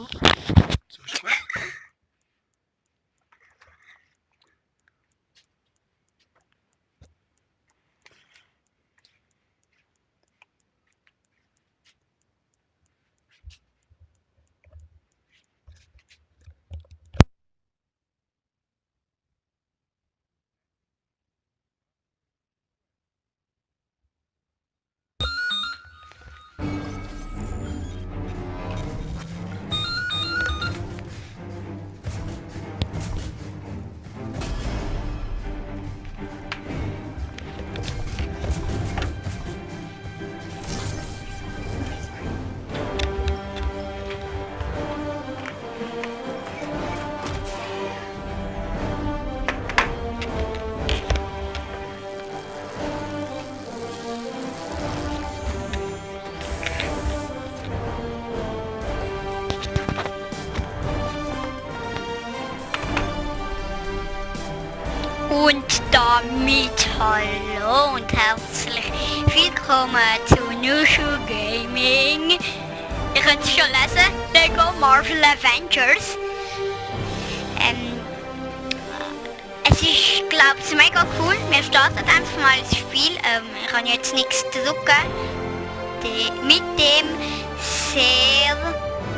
Zurück. Und damit hallo und herzlich willkommen zu Nushu Gaming. Ihr könnt es schon lesen, Lego Marvel Avengers. Es ist, glaube ich, mega cool. Wir starten einfach mal das Spiel. Ich kann jetzt nichts drücken. Mit dem sehr...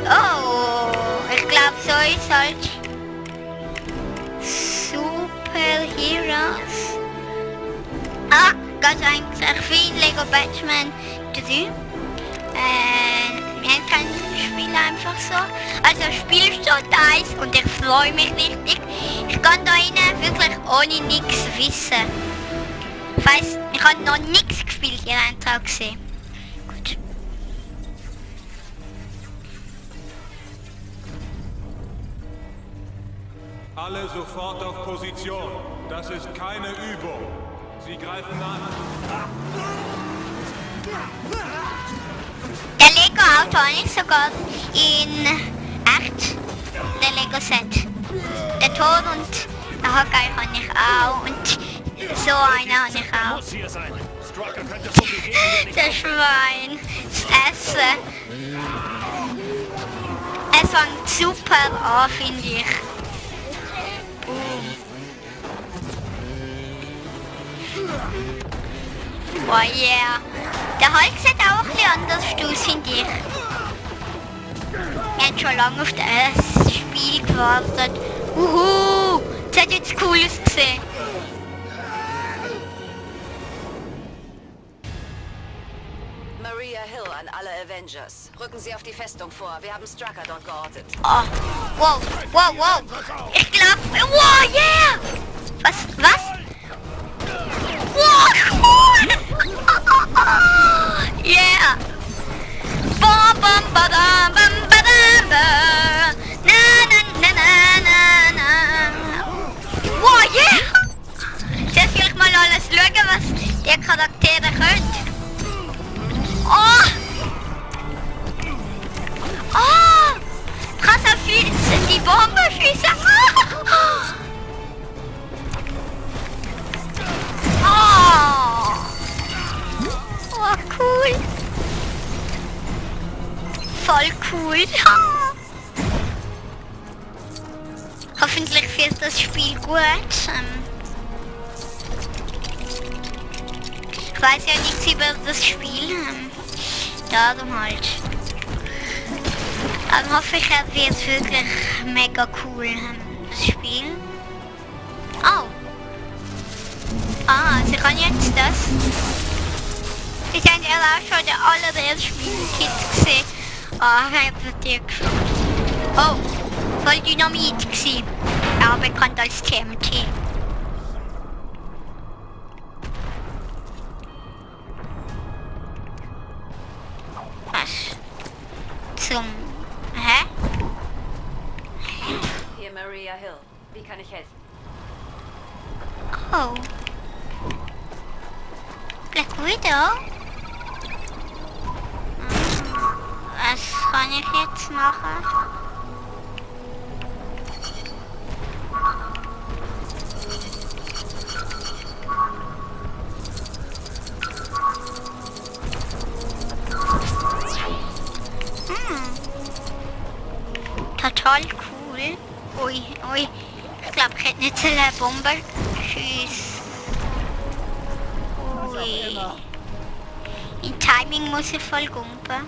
Oh, ich glaube, so ist halt... Superheroes. Ganz eigentlich viel Lego Batman 3. Wir kein Spiel einfach so. Also Spielstand 1 und ich freue mich richtig. Ich kann da rein wirklich ohne nichts wissen. Ich habe noch nichts gespielt hier einen Tag gesehen. Gut. Alle sofort auf Position. Das ist keine Übung. Sie greifen an. Der Lego-Auto habe ich sogar in echt. Der Lego-Set. Der Ton und der Hawkeye habe ich auch. Und so einen habe ich auch. Der Schwein. Das Essen. Es fängt super an, finde ich. Oh yeah. Der Hulk sieht auch ein bisschen anders aus, finde ich. Wir haben schon lange auf das Spiel gewartet. Das hat jetzt cool ausgesehen. Maria Hill an alle Avengers. Rücken Sie auf die Festung vor. Wir haben Strucker dort geortet. Oh. Wow. Ich glaube... Wow, yeah! Was? Wow, cool! Yeah! Bam, bam, badam, bam, badam, ba. Na, na, na, na, na, na. Wow, yeah! Jetzt will ich mal alles schauen, was die Charaktere können. Oh! Kann er schießen, die Bombe schießen. Oh, cool. Voll cool. Hoffentlich wird das Spiel gut. Ich weiß ja nichts über das Spiel. Darum halt. Dann hoffe ich, es wird wirklich mega cool, das Spiel. Oh. Also ich kann jetzt das. Ich habe ja auch schon der allererste Spielkit gesehen. Ich habe dir geschaut. Oh, voll Dynamit gewesen. Ja, bekannt als TMT. Was? Zum... Hä? Hier Maria Hill. Wie kann ich helfen? Oh. Black Widow? Was kann ich jetzt machen? total cool. Ui, ui. Ich glaube, ich hätte nicht so eine Bombe schiessen. Ui. Im Timing muss ich voll gumpen.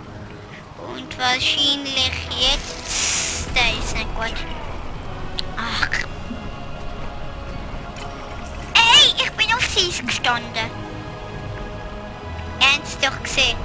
Und wahrscheinlich jetzt... Der ist nicht gut. Ach. Ey, ich bin auf Eis gestanden. Ihr habt es doch gesehen.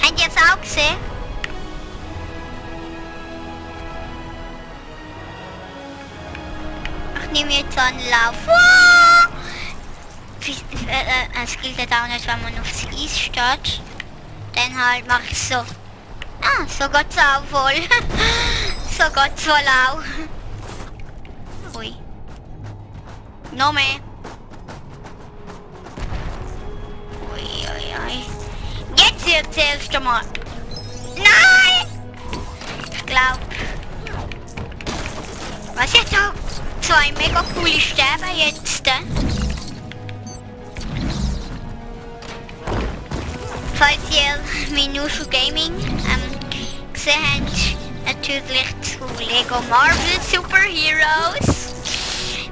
Habt ihr es auch gesehen? Ich nehme jetzt einen Lauf. Es gilt auch nicht, wenn man aufs Eis steht. Dann halt mache ich so. Ah, so geht's auch wohl. So geht's wohl auch. Ui. Noch mehr. Ui, ui, ui. Jetzt wird das erste Mal. Nein! Ich glaube. Was jetzt auch? Zwei mega coole Sterben jetzt. Falls ihr Minushu Gaming gesehen habt, natürlich zu Lego Marvel Superheroes.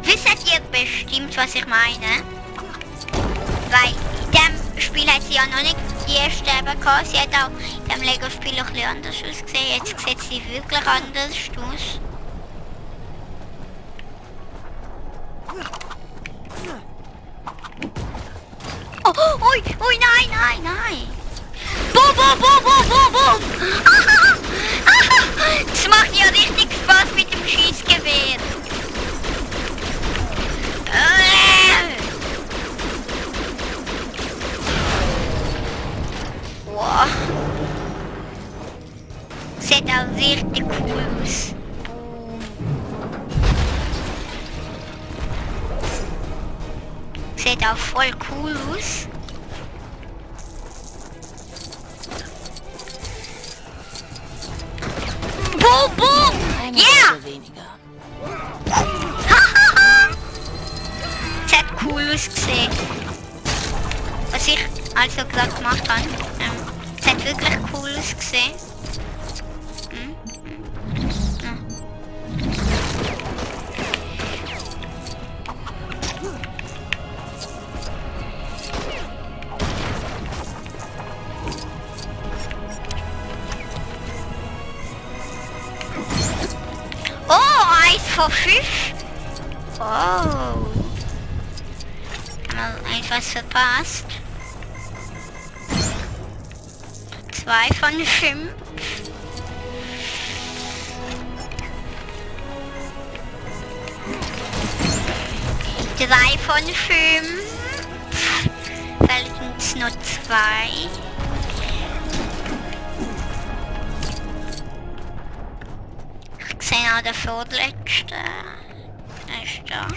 Wisst ihr bestimmt, was ich meine? Weil in dem Spiel hat sie ja noch nicht die Sterben gehabt. Sie hat auch in dem Lego-Spiel ein bisschen anders ausgesehen. Jetzt sieht sie wirklich anders aus. Oh, ui, ui, nein, nein, nein. Boom, boom, boom, boom, boom, boom. Das macht ja richtig Spaß mit dem Schießgewehr. Wow. Sieht auch richtig cool aus. Sieht auch voll cool aus. Boom, boom! Yeah! Es hat cool ausgesehen. Was ich also gerade gemacht habe. Es hat wirklich cool ausgesehen. Von 5? Oh. Mal etwas verpasst. 2 von 5. Drei von 5. Fehlen uns noch 2. Ich sehe auch den vorletzten. Er ist da.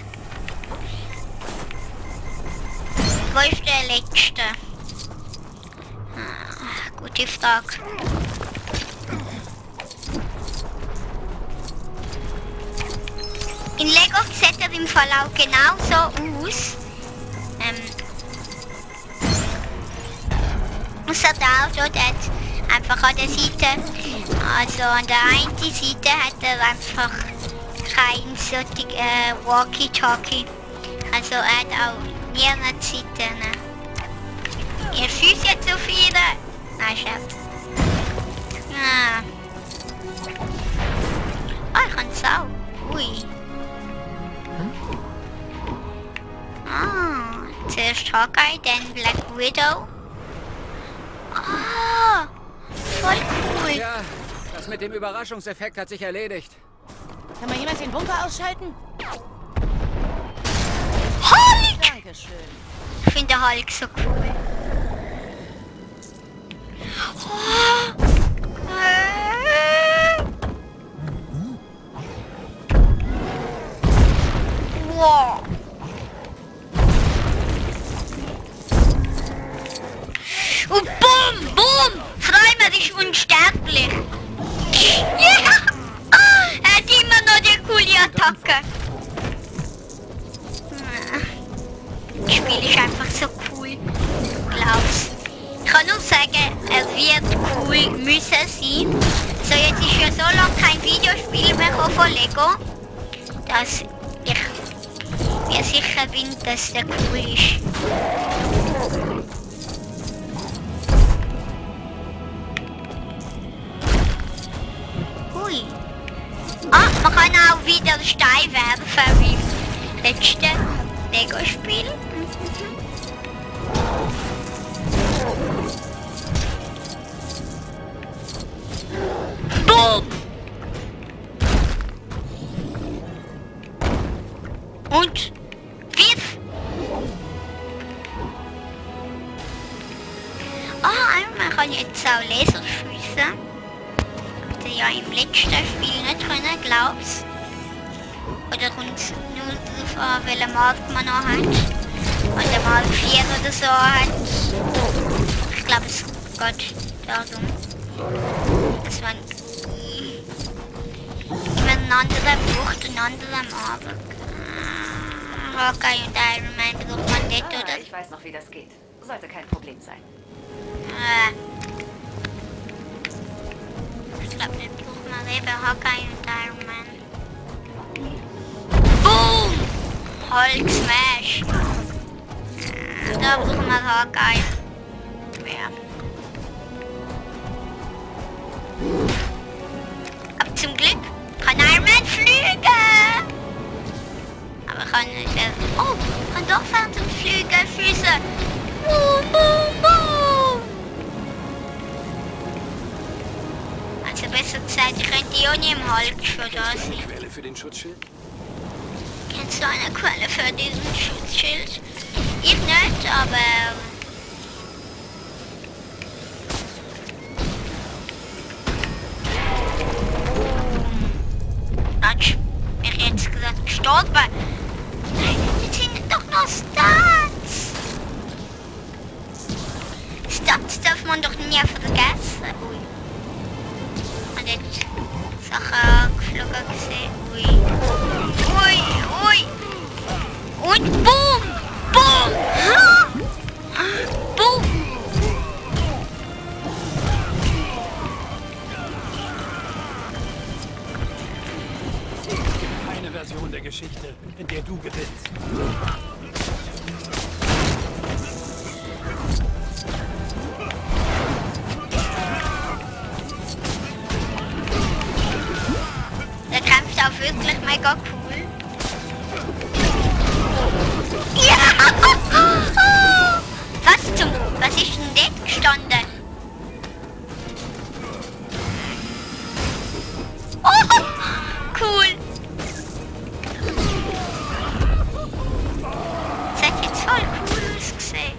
Wo ist der letzte? Gute Frage. In Lego sieht er im Fall auch genauso aus. Außer da dort hat einfach an der Seite, also an der einen Seite hat er einfach kein solches Walkie-Talkie. Also er hat auch mehrere Seiten. Ihr schießt jetzt auf ihre. Nein, Schatz. Ah. Oh, ich kann es auch. Ui. Ah, zuerst Hawkeye, dann Black Widow. Ah, voll cool. Ja, das mit dem Überraschungseffekt hat sich erledigt. Kann mal jemand den Bunker ausschalten? Hulk! Dankeschön. Ich finde Hulk so cool. Oh. Wow. Und boom! kann nur sagen, es wird cool müssen sein. So, jetzt ist ja so lange kein Videospiel mehr von Lego, dass ich mir sicher bin, dass der cool ist. Ui. Ah, man kann auch wieder Stein werfen wie im letzten Lego-Spiel. Boom! Und Pfiff! Man kann jetzt auch Laser schiessen. Hätte ja im letzten Spiel nicht können, glaubst. Oder kommt es nur darauf an, welchen Markt man noch hat. Wenn der Markt 4 oder so hat. Ich glaube, es geht darum, dass man einen anderen braucht, einen anderen Markt. Hawkeye und Iron Man braucht man nicht, oder? Ich weiß noch, wie das geht. Sollte kein Problem sein. Ich glaube, den braucht man eben Hawkeye und Iron Man. Boom! Hulk Smash! Da brauchen wir Hawkeye. Ja. Aber zum Glück kann Iron Man fliegen! Aber kann nicht... Oh, kann doch Phantom fliegen, Füße! Boom, boom, boom! Also besser gesagt, ich könnte ja nie im Hulk schon da sein. Quelle für den Schutzschild? Kennst du eine Quelle für diesen Schutzschild? Ich nicht, aber... Quatsch, ich jetzt gesagt gestorben. Nein, jetzt sind doch noch Stats. Stats darf man doch nie vergessen. Ui. Und jetzt Sachen geflogen gesehen. Ui. Ui, ui. Und boom! Boom! Boom! Eine Version der Geschichte, in der du gewinnst. Der Kampf ist auch wirklich mega cool. Ja! Was ist denn dort gestanden? Oh, cool! Das hat jetzt voll cool ausgesehen.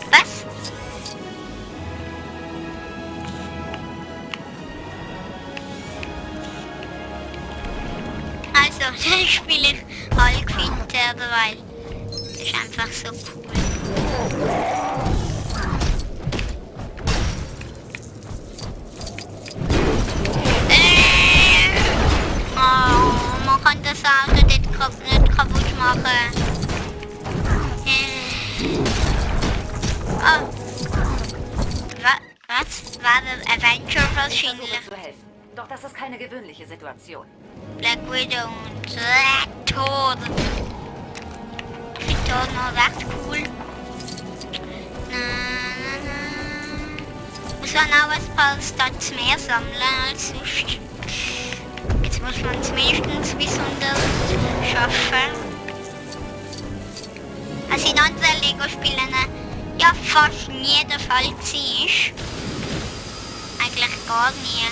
Was? Also, dann spiele ich Hulk weiter, weil das ist einfach so cool. Oh, man kann das Auto nicht kaputt machen. Oh. Was? War der Avenger wahrscheinlich? Versuche zu helfen. Doch das ist keine gewöhnliche Situation. Black Widow und Thor. Ich finde Thor noch recht cool. Muss man auch ein paar Stats mehr sammeln als sonst. Jetzt muss man es meistens bis 100 schaffen. Also in anderen Lego-Spielen ja fast nie der Fall ist. Eigentlich gar nie.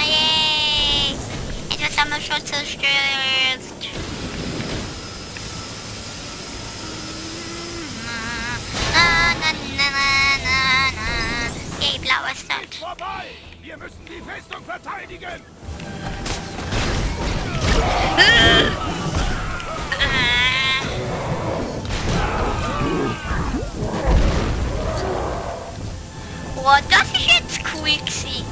Yay! Etwas haben wir schon zerstört. Yay, blauer Start. Vorbei! Wir müssen die Festung verteidigen! Boah, das ist jetzt cool gewesen.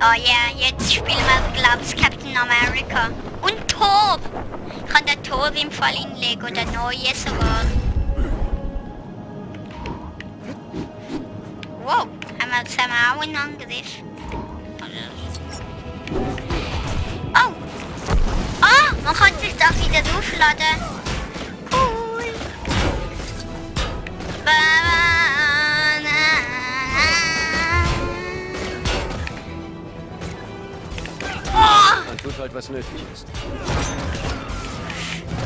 Oh ja, jetzt spielen wir, glaube ich, Captain America. Und Thor. Ich kann den Thor im Fall hinlegen oder neue sogar. Wow, haben wir auch einen Angriff. Oh! Ah, man kann sich da wieder aufladen. Cool. Man tut halt, was nötig ist.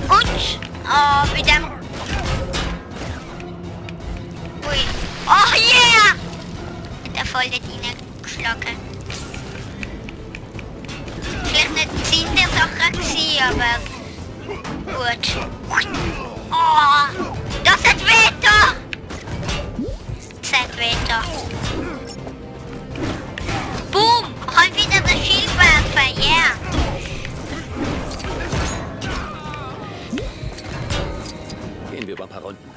Und, oh, mit dem... Ui. Oh yeah! Mit der voll dort reingeschlagen. Vielleicht nicht der Sinn der Sache gewesen, aber... Gut. Oh, das hat Wetter! Das hat Wetter. Boom! Kann wieder das Schild werfen, yeah! Gehen wir über ein paar Runden.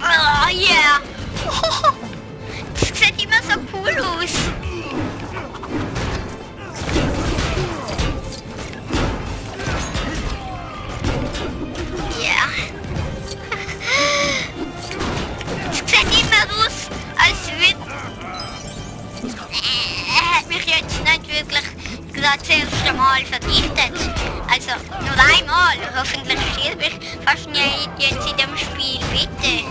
Oh yeah! Das sieht immer so cool aus. Ja. Das sieht immer aus, als würde... Hat mich jetzt nicht wirklich gerade das erste Mal verdichtet. Also nur einmal. Hoffentlich stirb ich fast nicht jetzt in dem Spiel, bitte.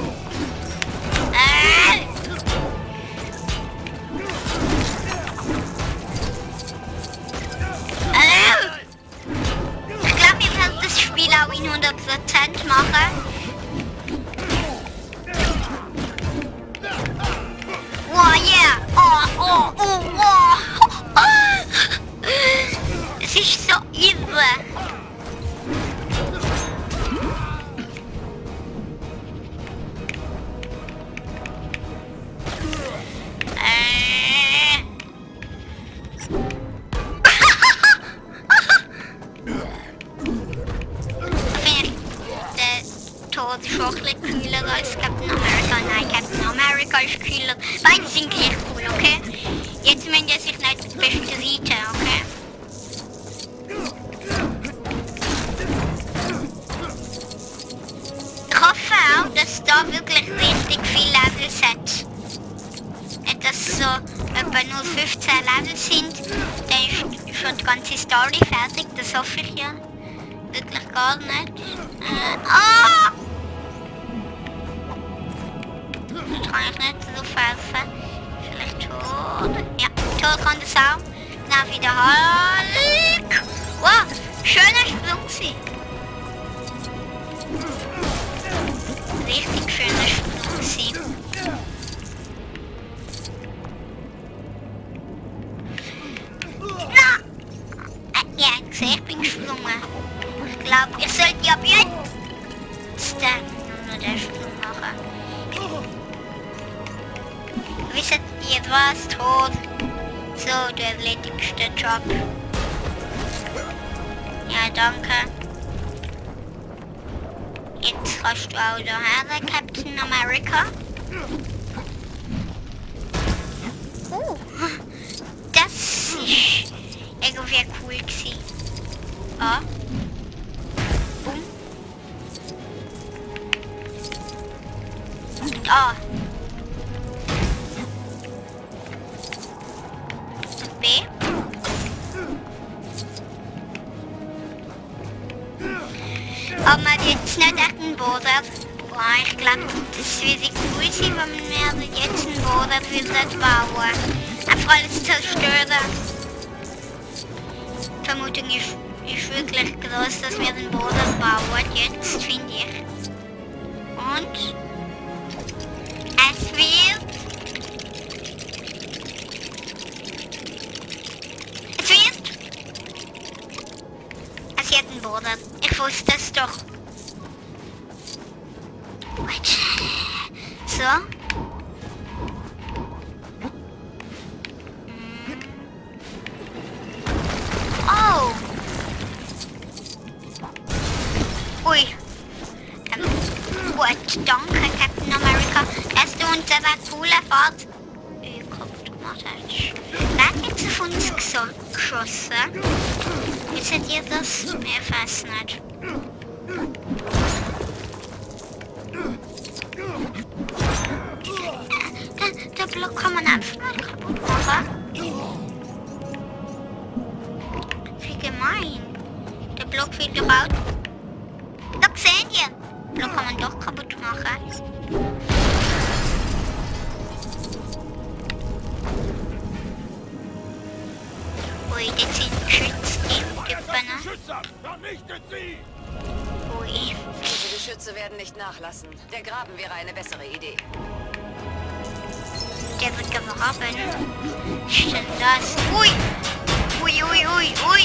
Ich glaube, wir werden das Spiel auch in 100% machen. Wow, yeah! Oh! Es ist so irre. Der ist auch ein bisschen kühler als Captain America. Nein, Captain America ist kühler. Beide sind gleich cool, okay? Jetzt müssen wir sich nicht bestreiten, okay? Ich hoffe auch, dass da wirklich richtig viele Levels hat. Nicht, dass so etwa nur 15 Level sind, dann ist schon die ganze Story fertig. Das hoffe ich ja wirklich gar nicht. Das kann ich nicht so helfen. Vielleicht Thor. Ja, Thor kann das auch. Dann wieder Hulk. Wow, schöner Sprungsieg. Richtig schöner Sprungsieg. Na! Ja, ich sehe, ich bin gesprungen. Ich glaube, ich sollte ab jetzt nur den Sprung machen. Wisst ihr was, Thor? So, du erledigst den Job. Ja, danke. Jetzt kannst du auch daher, Captain America. Das ist irgendwie cool gewesen. Ah. Boom. Und A. Und B. Aber man hat jetzt nicht echt einen Border. Boah, ich glaube, das würde cool sein, wenn wir jetzt einen Border bauen. Einfach alles zerstören. Die Vermutung ist wirklich groß, dass wir den Border bauen. Jetzt, finde ich. Und es wird... Es wird ein Border. Ich wusste es doch. So. kaputt gemacht hat. Wer hat jetzt auf uns geschossen? Wisst ihr das? Ich weiß nicht. Der Block kann man einfach nicht kaputt machen. Wie gemein. Der Block wird gebaut. Da sehen ihr. Den Block kann man doch kaputt machen. Ui, das sind Geschütze. Schützer, vernichtet sie! Ui. Diese Geschütze werden nicht nachlassen. Der Graben wäre eine bessere Idee. Der wird gegraben. Stimmt das? Ui! Ui, ui, ui, ui!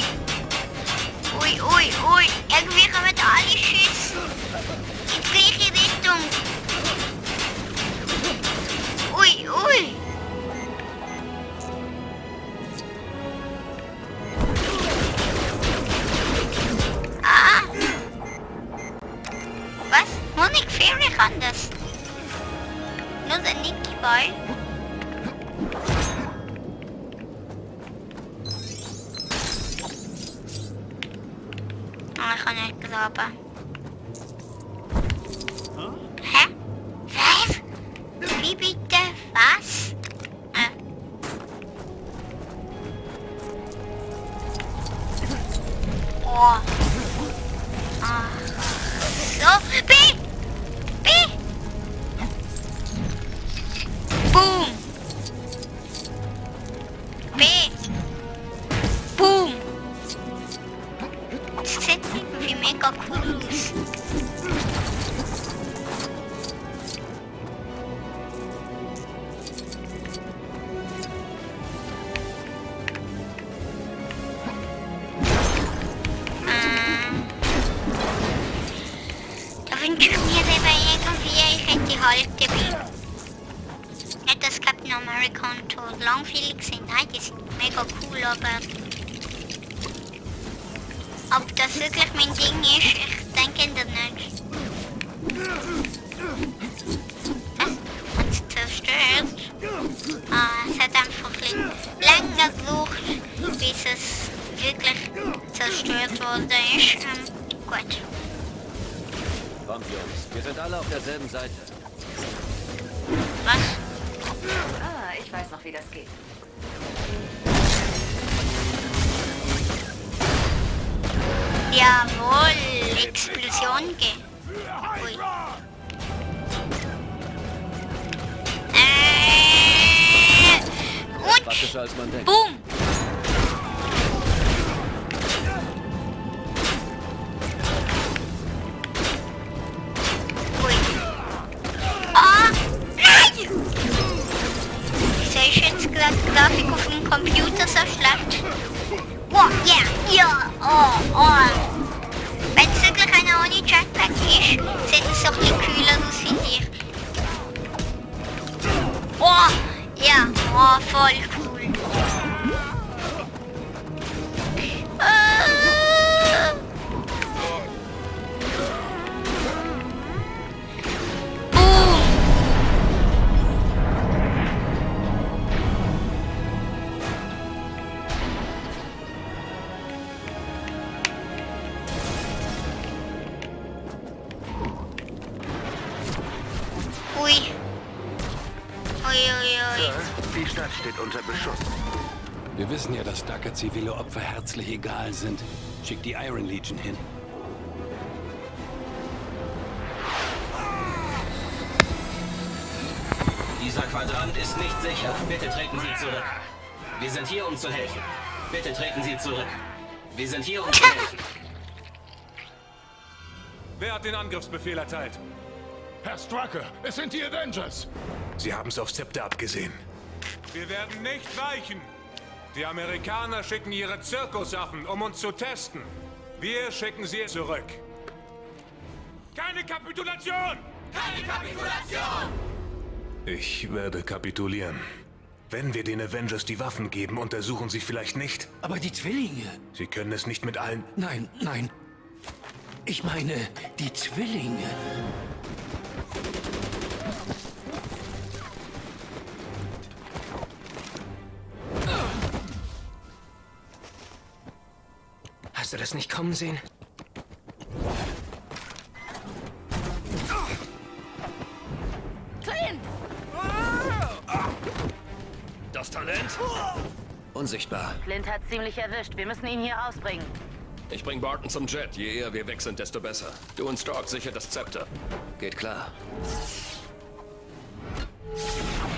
Ui, ui, ui! Irgendwie kommen da alle Schüsse in die gleiche Richtung. Ui, ui! Ah! Was? Nur nicht gefährlich anders. Nur der Nicky Boy. Ich kann nicht glauben. Hä? Was? Wie bitte? Was? Oh. Ah. So. B! B! Boom! B! Boom! Das sieht irgendwie mega cool aus. Da wünsche ich mir selber irgendwie, ich hätte die Hulk dabei. Nicht, dass Captain America und Thor langweilig sind. Nein, die sind mega cool, aber... Ob das wirklich mein Ding ist, ich denke das nicht. Was? Und zerstört? Ah, es hat einfach ein bisschen länger gesucht, bis es wirklich zerstört worden ist. Gut. Kommt, Jungs. Wir sind alle auf derselben Seite. Was? Ah, ich weiß noch, wie das geht. Jawohl, Explosion gehen. Ui. Und Praktischer als man denkt. boom. Ui. Ah, nein! Wieso ist jetzt gerade die Grafik auf dem Computer so schlecht? Oh, yeah, ja, oh. Wenn es wirklich einer ohne Jetpack ist, sieht es doch ein bisschen kühler aus, finde ich. Oh, ja, oh, voll cool. Boom. Ui. Ui, ui, ui. Die Stadt steht unter Beschuss. Wir wissen ja, dass Dacker zivile Opfer herzlich egal sind. Schick die Iron Legion hin. Dieser Quadrant ist nicht sicher. Bitte treten Sie zurück. Wir sind hier, um zu helfen. Bitte treten Sie zurück. Wir sind hier, um zu helfen. Wer hat den Angriffsbefehl erteilt? Herr Strucker, es sind die Avengers. Sie haben es auf Scepter abgesehen. Wir werden nicht weichen. Die Amerikaner schicken ihre Zirkusaffen, um uns zu testen. Wir schicken sie zurück. Keine Kapitulation! Keine Kapitulation! Ich werde kapitulieren. Wenn wir den Avengers die Waffen geben, untersuchen sie vielleicht nicht. Aber die Zwillinge. Sie können es nicht mit allen... Nein, nein. Ich meine, die Zwillinge. Hast du das nicht kommen sehen? Clint! Das Talent? Unsichtbar. Clint hat ziemlich erwischt. Wir müssen ihn hier rausbringen. Ich bring Barton zum Jet. Je eher wir weg sind, desto besser. Du und Stark sichert das Zepter. Geht klar.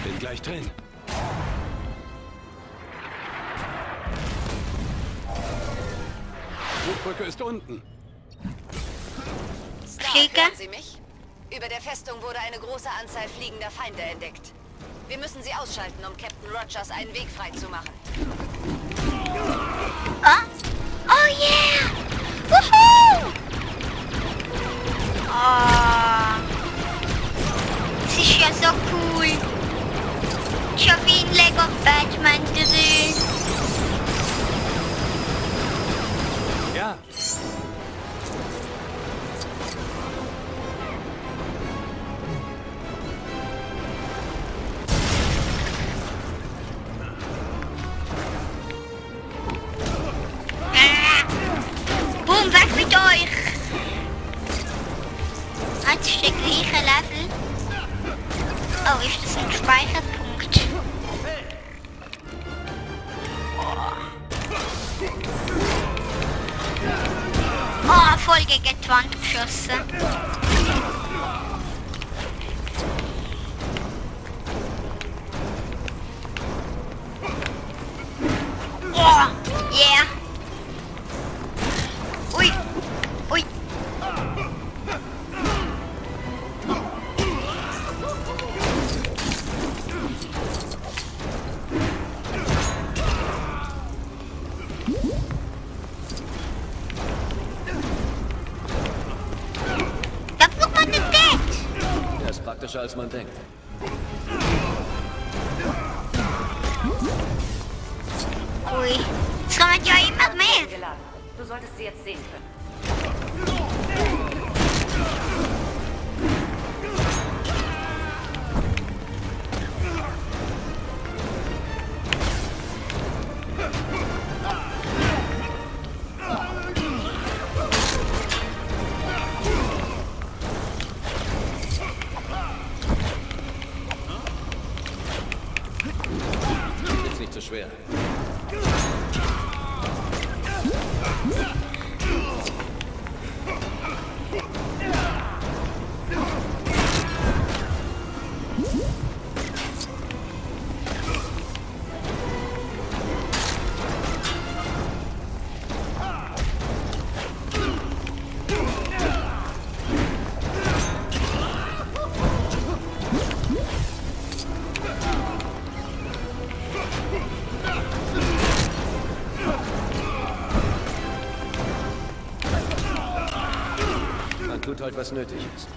Bin gleich drin. Flugbrücke ist unten. Stark, Flüge? hören Sie mich? Über der Festung wurde eine große Anzahl fliegender Feinde entdeckt. Wir müssen sie ausschalten, um Captain Rogers einen Weg frei zu machen. Oh, oh yeah! Woohoo! Oh. Das ist ja so cool. Schon wie ein Lego Batman drin. Ja. Boom, weg mit euch! Das ist der gleiche Level. Oh, ist das ein Speicherpunkt? Oh, voll gegen die Wand geschossen. Oh, yeah. Ui, ui. Da wird man entdeckt. Der ist praktischer, als man denkt. Ui, es kommen ja immer mehr. Geladen. Du solltest sie jetzt sehen können. Ist nicht zu schwer. Man tut halt, was nötig ist.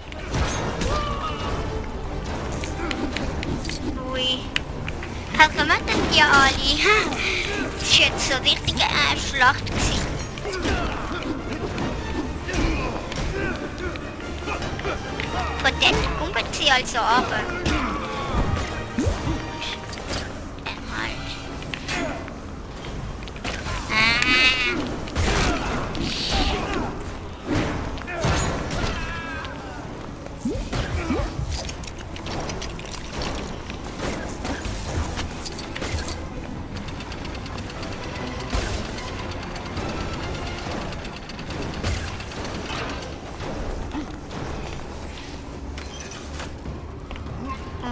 Ui. Was kommen denn die alle? Ha? Das ist jetzt so eine richtige Schlacht gewesen. Von dort kommen sie also runter. Halt.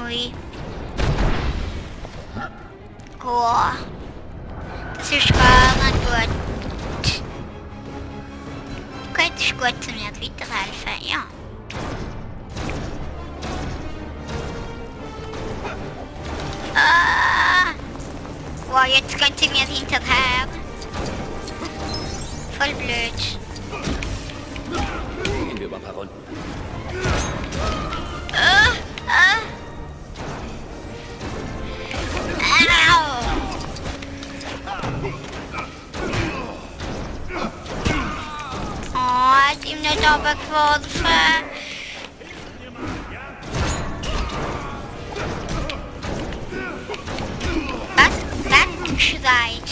Ui. Oh. Das ist gar nicht gut. Du könntest gut zu mir weiterhelfen, ja. Ah. Wow, jetzt können sie mir hinterher. Voll blöd. Gehen wir über ein paar Runden. Au. Oh, hat ihm nicht runtergeworfen. Was? Was schreit?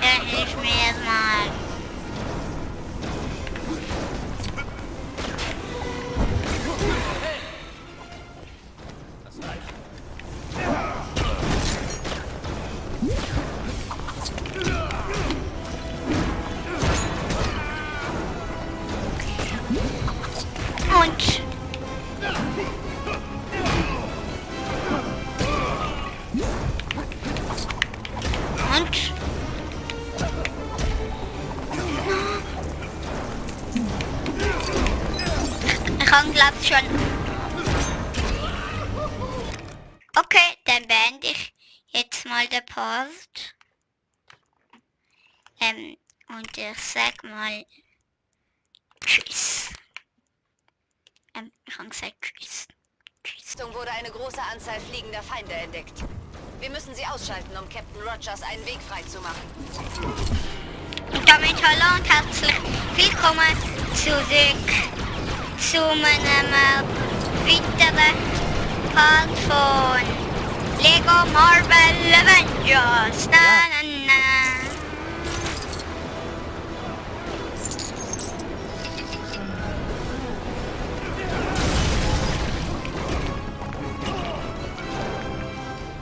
Hilf mir jetzt mal. Und ich habe glaube schon. Okay, dann beende ich jetzt mal den Post. Und ich sag mal tschüss. Ich habe gesagt tschüss. Festung wurde eine große Anzahl fliegender Feinde entdeckt. Wir müssen sie ausschalten, um Captain Rogers einen Weg freizumachen. Und damit hallo und herzlich willkommen zurück zu meinem weiteren Part von Lego Marvel Avengers. Na, na, na.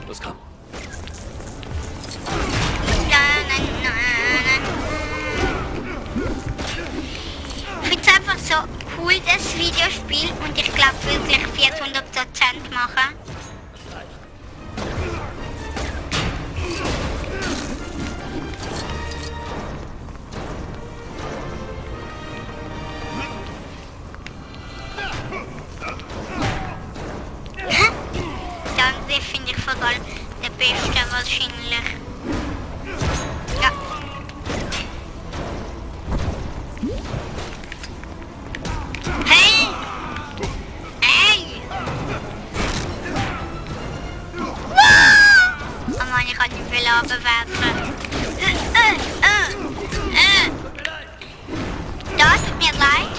Los, komm. Ich finde es einfach so cool, das Videospiel, und ich glaube wirklich 400% machen. Dann finde ich vor allem der beste wahrscheinlich. Ja. Hey! Hey! Wow! Oh Mann, ich kann nicht viel abwerfen. Da, tut mir leid.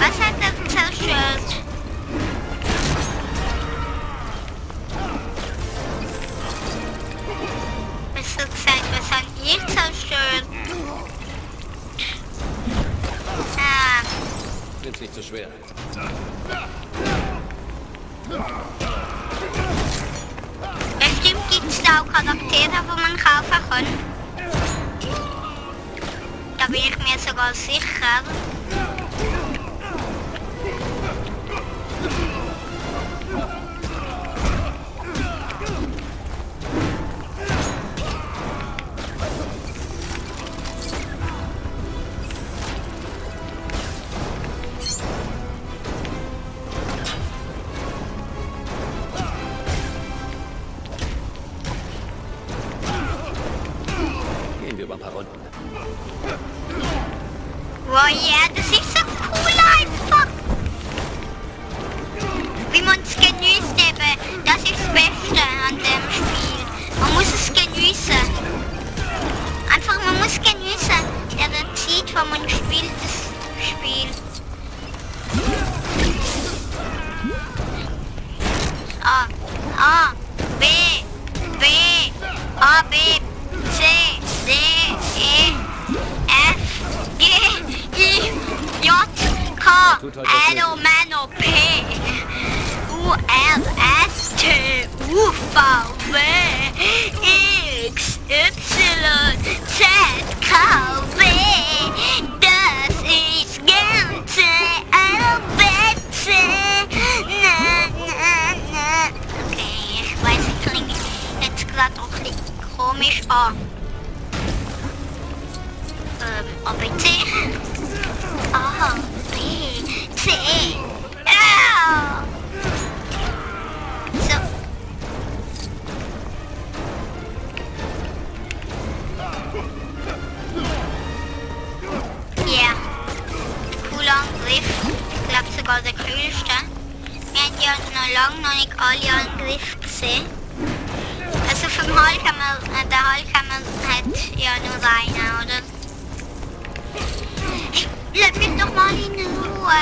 Was hat er zerstört? Besser gesagt, was hat ihr zerstört? Ah, Nimm's nicht zu schwer. bestimmt gibt es da auch Charaktere, wo man kaufen kann. Da bin ich mir sogar sicher. Gehen wir über ein paar Runden. Wow, yeah, das ist so cool einfach. Wie man es genießt eben, das ist das Beste an dem Spiel. Man muss es genießen. Einfach, man muss genießen, der Zeit, wo man spielt, das Spiel. A, B, A, B, C, D, E, F, G, I, J, K, L, O, M, O, P, U, R, S, T, U, V, W, X, Y, Z, K, W, das ist ganze Alphabet. Na, na, na. Okay, ich weiß, ich klinge jetzt gerade auch ein bisschen komisch an. A, B, C. A, B, C. Ah! So. Ja. Cooler Angriff. Ich glaube sogar der coolste. Wir haben ja noch nicht alle Angriffe gesehen. Also vom Hulkhammer, der Hulkhammer hat ja nur einen, oder? Lass mich doch mal in Ruhe.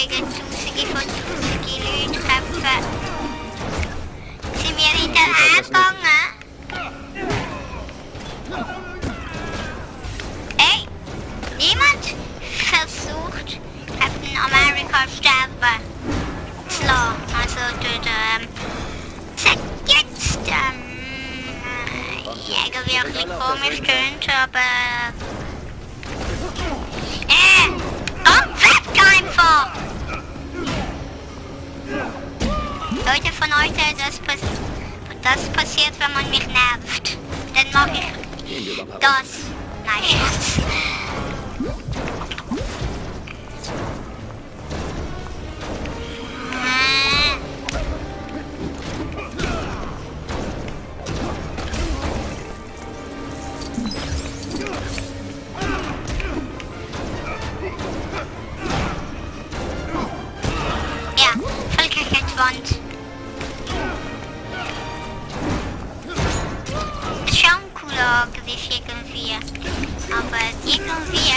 gegen Tausende von Leute kämpfen. Sind wir hinterhergegangen? Ey, niemand versucht, Captain America sterben zu lassen. Also, sagt jetzt, irgendwie ein bisschen komisch tönt, aber... komm weg einfach! Leute von heute, das passiert, wenn man mich nervt. Dann mache ich das. Nein, Scherz. Ja, Völkerrechtswand. Ist schon ein cooler Gewicht irgendwie. Aber irgendwie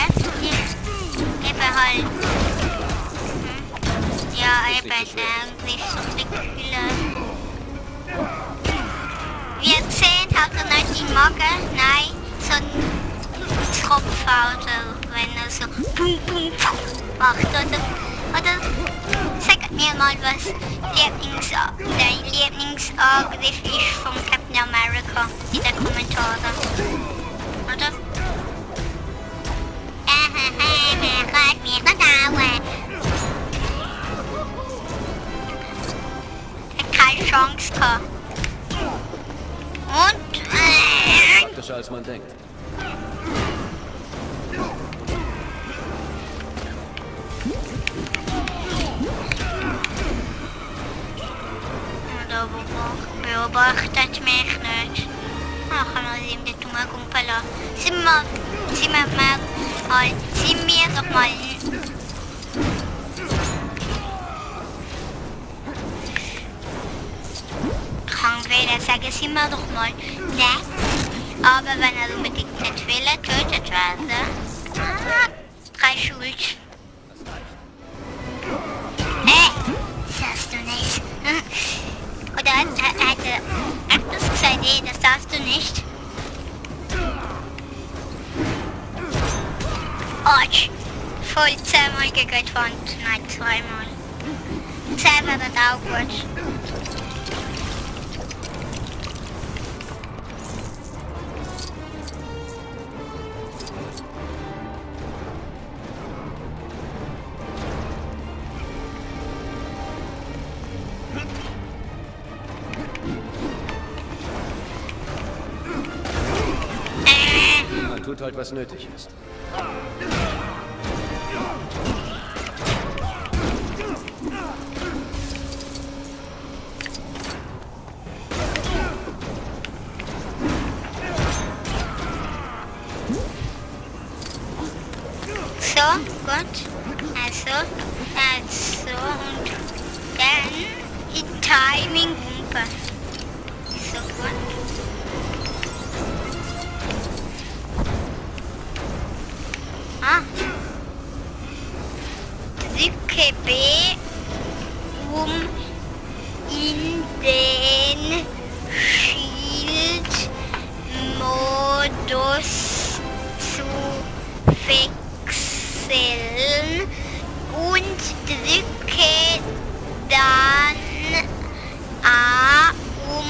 eben halt. Ja, eben irgendwie so eine Kühle. Wir sehen halt nicht die Magen, nein, so ein Tropfauto, wenn er so bum bum macht. Oder sag mir mal, was dein Lieblingsangriff ist von Captain America in den Kommentaren. Oder? Rat mir gedauert. Keine Chance gehabt. Und Praktischer als man denkt. oder beobachtet mich nicht. Ach, wir sind nicht rumgumpeln lassen. Sind wir doch mal... Kann weder sagen, sind wir doch mal nett. Aber wenn er unbedingt nicht will, tötet werden. Keine Schuld. Sagst du nicht. Oder hat er öfters gesagt, nee, das darfst du nicht. Arsch. Voll 10-mal gegen die Wand. Nein, 2-mal. 10 wäre das auch gut. Man tut halt, was nötig ist. So, gut. Also und dann die Timing-Wumpe. So gut. Drücke B, um in den Shield-Modus zu wechseln und drücke dann A, um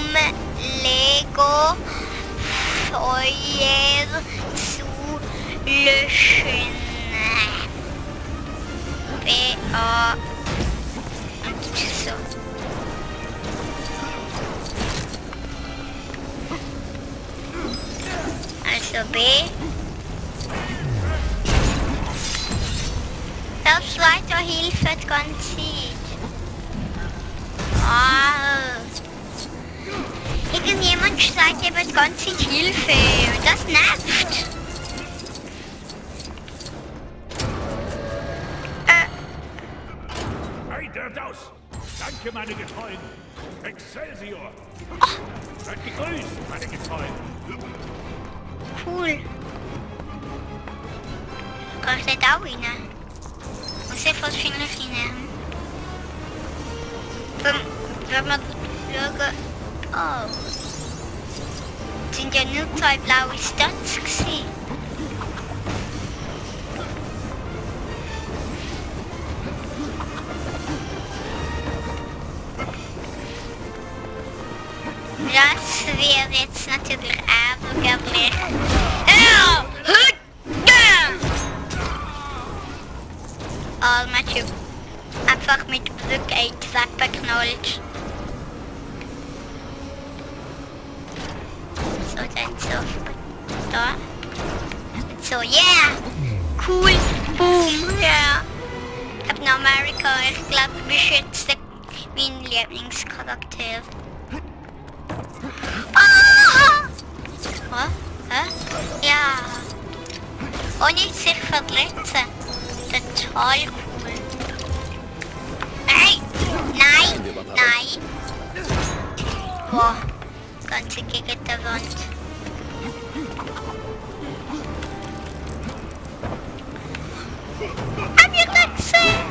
Lego Feuer zu löschen. B, A und so. Also B. Selbst weiter Hilfe die ganze Zeit. Irgendjemand sagt eben die ganze Zeit Hilfe und das nervt. Aus! Danke, meine Getreuen! Excelsior! Seid gegrüßt, meine Getreuen! Cool. Kann ich da auch rein? Muss ich fast viel rein. Wenn man schauen... Oh. Es sind ja nur 2 blaue Stats gewesen. Das wäre jetzt natürlich ärgerlich. Armer Typ. Einfach mit Rückgate weggeknallt. So, dann so. Da. So, yeah! Cool! Boom! Ja! Ich hab noch America. Ich glaube, du bist jetzt mein Lieblingscharakter. Ja. Ohne sich verletzen. Total cool. Hey! Nein! Nein! Boah. Ganze gegen der Wand. Hab ich das gesehen?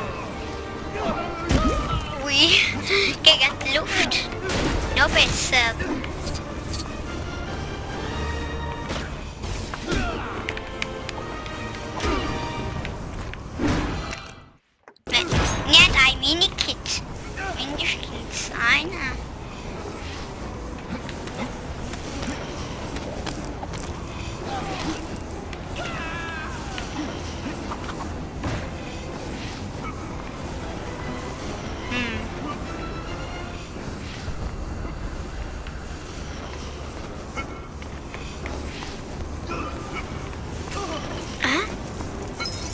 Ui. Gegen die Luft. Noch besser. Nicht ein Minikit. Mindestens einer.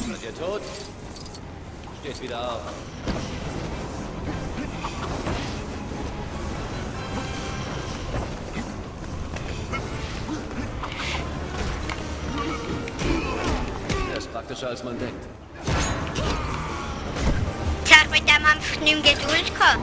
Seid ihr tot? Steht wieder auf. Er ist praktischer als man denkt. Ich hab mit dem einfach nicht mehr Geduld gehabt.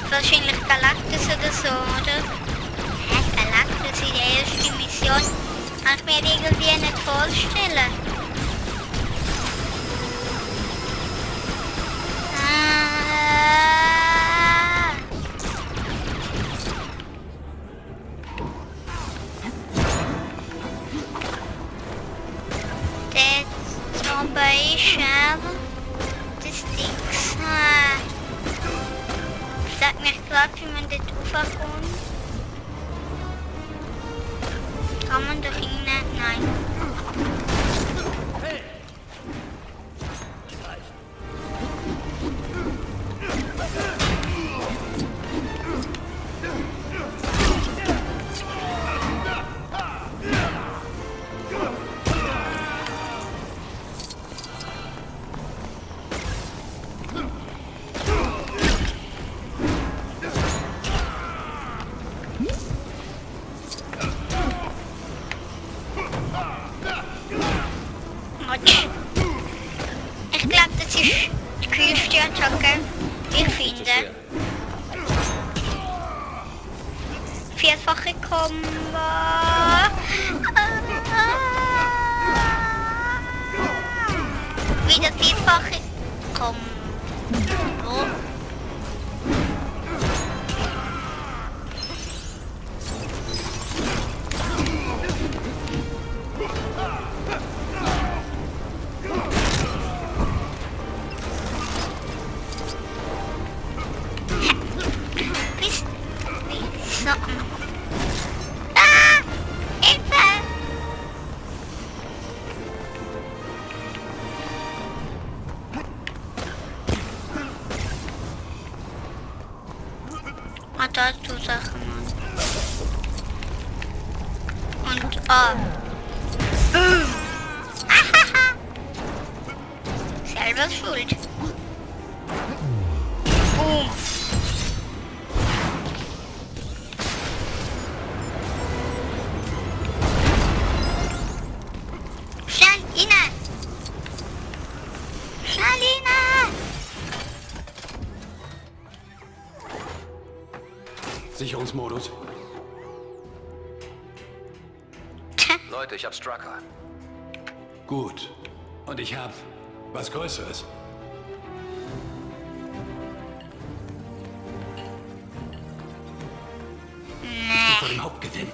Wahrscheinlich Galactus oder so, oder? Hä, Galactus in der ersten Mission? Kann ich mir irgendwie nicht vorstellen. Der Zombie ist aber des Dings. Sag mir gerade, wie man dort raufkommt. Kann man da hinten? Nein. Ich glaube, das ist die coolste Attacke, die ich finde. Vierfache Combo. Wieder vierfache Combo. Dazu Sachen und selber schuld. Boom. Sicherungsmodus. Leute, ich hab Strucker. Gut. Und ich hab was Größeres. Vor dem Hauptgewinn.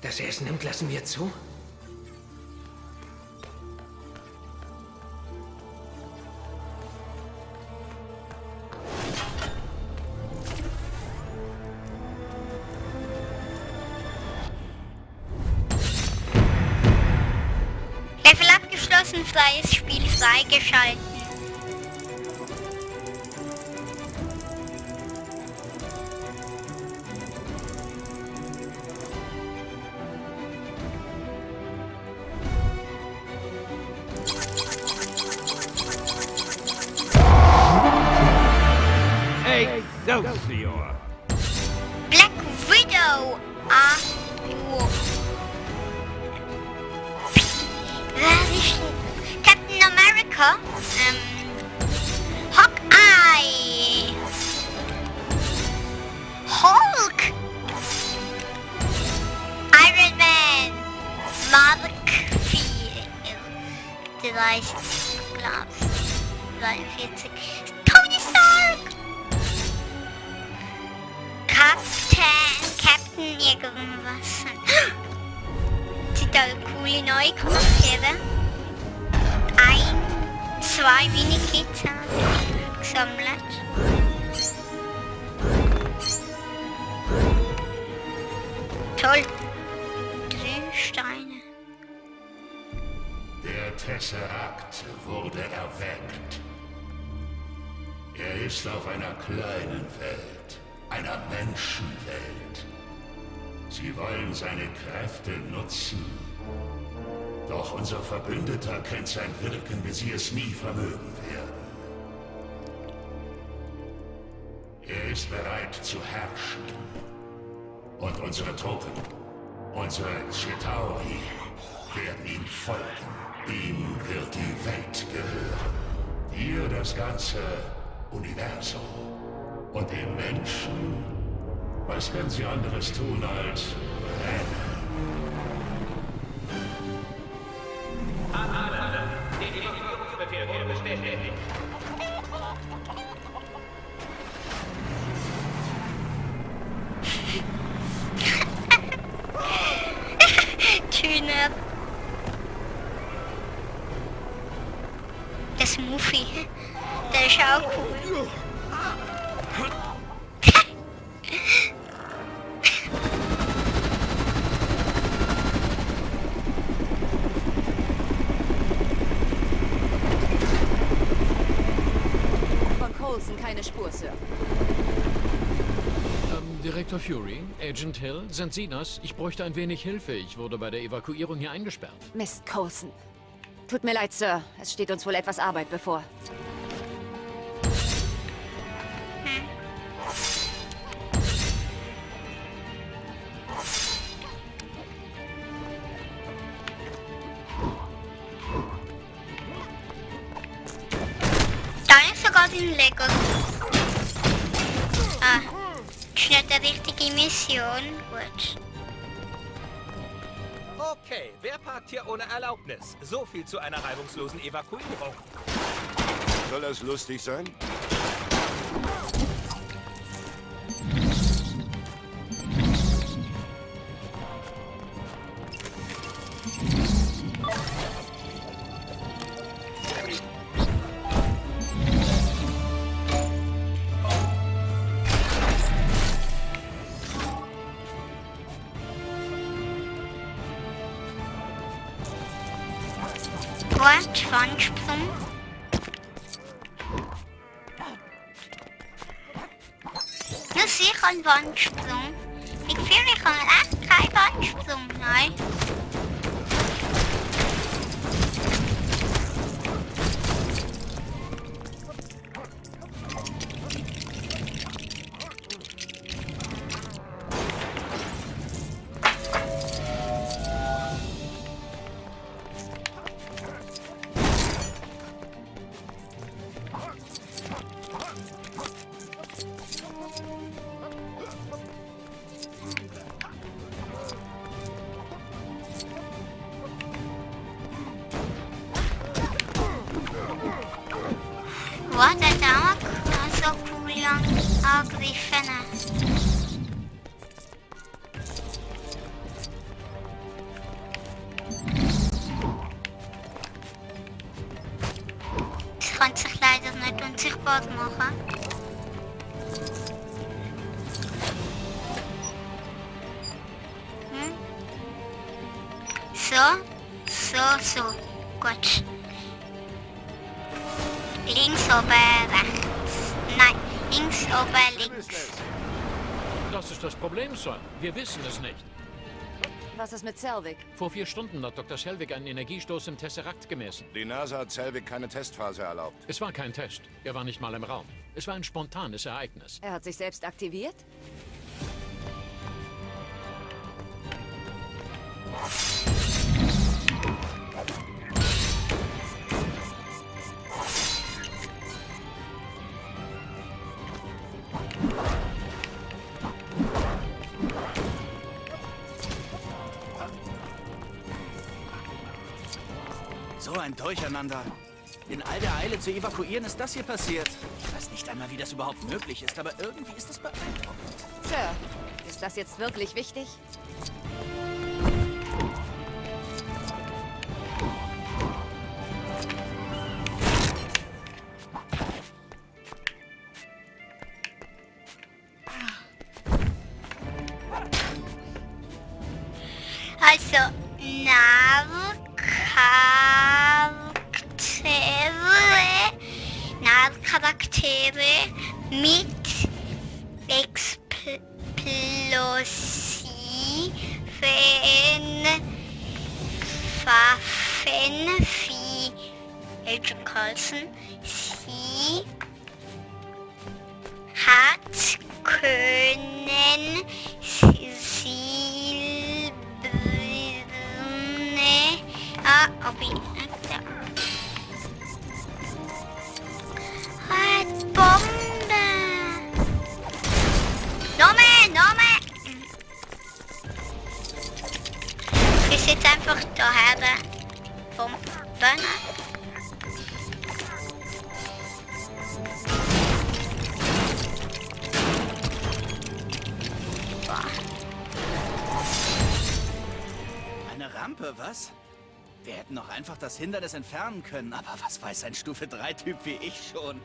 Dass er es nimmt, lassen wir zu? Level abgeschlossen, freies Spiel freigeschalten. Excelsior! Black Widow. Captain America. Hawkeye. Hulk. Iron Man. Mark 4. 30 Glas. 43. Tony Stark. Captain irgendwas. Sieht da coole neue Charaktere. 2 Minikits gesammelt. Toll. 3 Steine. Der Tesseract wurde erweckt. Er ist auf einer kleinen Welt. Einer Menschenwelt. Sie wollen seine Kräfte nutzen. Doch unser Verbündeter kennt sein Wirken, wie sie es nie vermögen werden. Er ist bereit zu herrschen. Und unsere Truppen, unsere Chitauri, werden ihm folgen. Ihm wird die Welt gehören. Hier das ganze Universum. Und den Menschen, was können sie anderes tun als rennen? Den Evakuierungsbefehl wurde bestätigt. Schöner. Das Muffy. Der ist auch cool. Von Coulson keine Spur, Sir. Direktor Fury, Agent Hill, sind Sie das? Ich bräuchte ein wenig Hilfe. Ich wurde bei der Evakuierung hier eingesperrt. Mist, Coulson. Tut mir leid, Sir. Es steht uns wohl etwas Arbeit bevor. Da ist sogar den Lego. Ah, ist nicht die richtige Mission. Gut. Okay, wer parkt hier ohne Erlaubnis? So viel zu einer reibungslosen Evakuierung. Soll das lustig sein? Schwanzsprung. sicher einen Wandsprung. Ich fühle, ich habe echt keinen Wandsprung, nein. Wow, der dauert so cool lang angegriffen. Das kann sich leider nicht unsichtbar machen. So. Gut. Links, oben, rechts. Nein, links, oben, links. Das ist das Problem, Sir. Wir wissen es nicht. Was ist mit Selvig? Vor 4 Stunden hat Dr. Selvig einen Energiestoß im Tesseract gemessen. Die NASA hat Selvig keine Testphase erlaubt. Es war kein Test. Er war nicht mal im Raum. Es war ein spontanes Ereignis. Er hat sich selbst aktiviert? So ein Durcheinander. In all der Eile zu evakuieren ist das hier passiert. Ich weiß nicht einmal, wie das überhaupt möglich ist, aber irgendwie ist es beeindruckend. Sir, ist das jetzt wirklich wichtig? Also, Charaktere mit explosiven Waffen wie Agent Coulson. Sie hat können silberne Bombe! Nome! Ich sitze einfach daher. Bomben. Eine Rampe, was? Wir hätten noch einfach das Hindernis entfernen können, aber was weiß ein Stufe-3-Typ wie ich schon?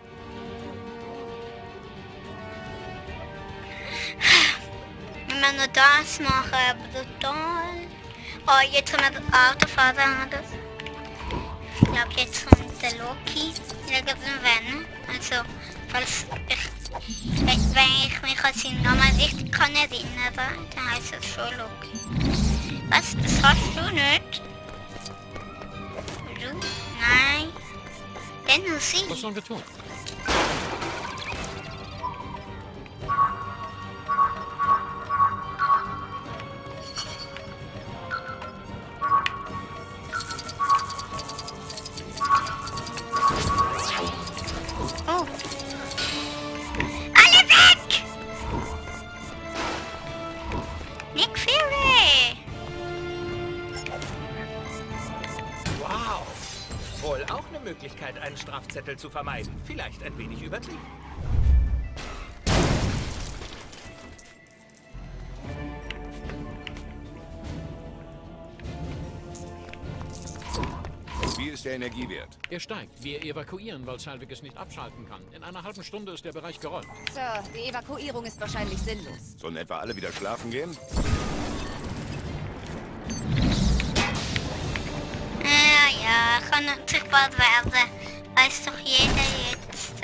Wenn wir nur das machen, brutal. Oh, jetzt haben wir das Autofahrer. Ich glaube, jetzt kommt der Loki irgendwann. Also, falls ich, wenn ich mich an seinen Namen richtig kann erinnern, dann heißt es schon Loki. Was? Das hast du nicht? Du? Nein. Dann nur sie. Was sollen wir tun? Oh. Alle weg! Nick Fury! Wow! Wohl auch eine Möglichkeit, einen Strafzettel zu vermeiden. Vielleicht ein wenig übertrieben. Wie ist der Energiewert? Er steigt. Wir evakuieren, weil Selvig es nicht abschalten kann. In einer halben Stunde ist der Bereich geräumt. Sir, die Evakuierung ist wahrscheinlich sinnlos. Sollen etwa alle wieder schlafen gehen? Ja, kann unsichtbar werden. Weiß doch jeder jetzt.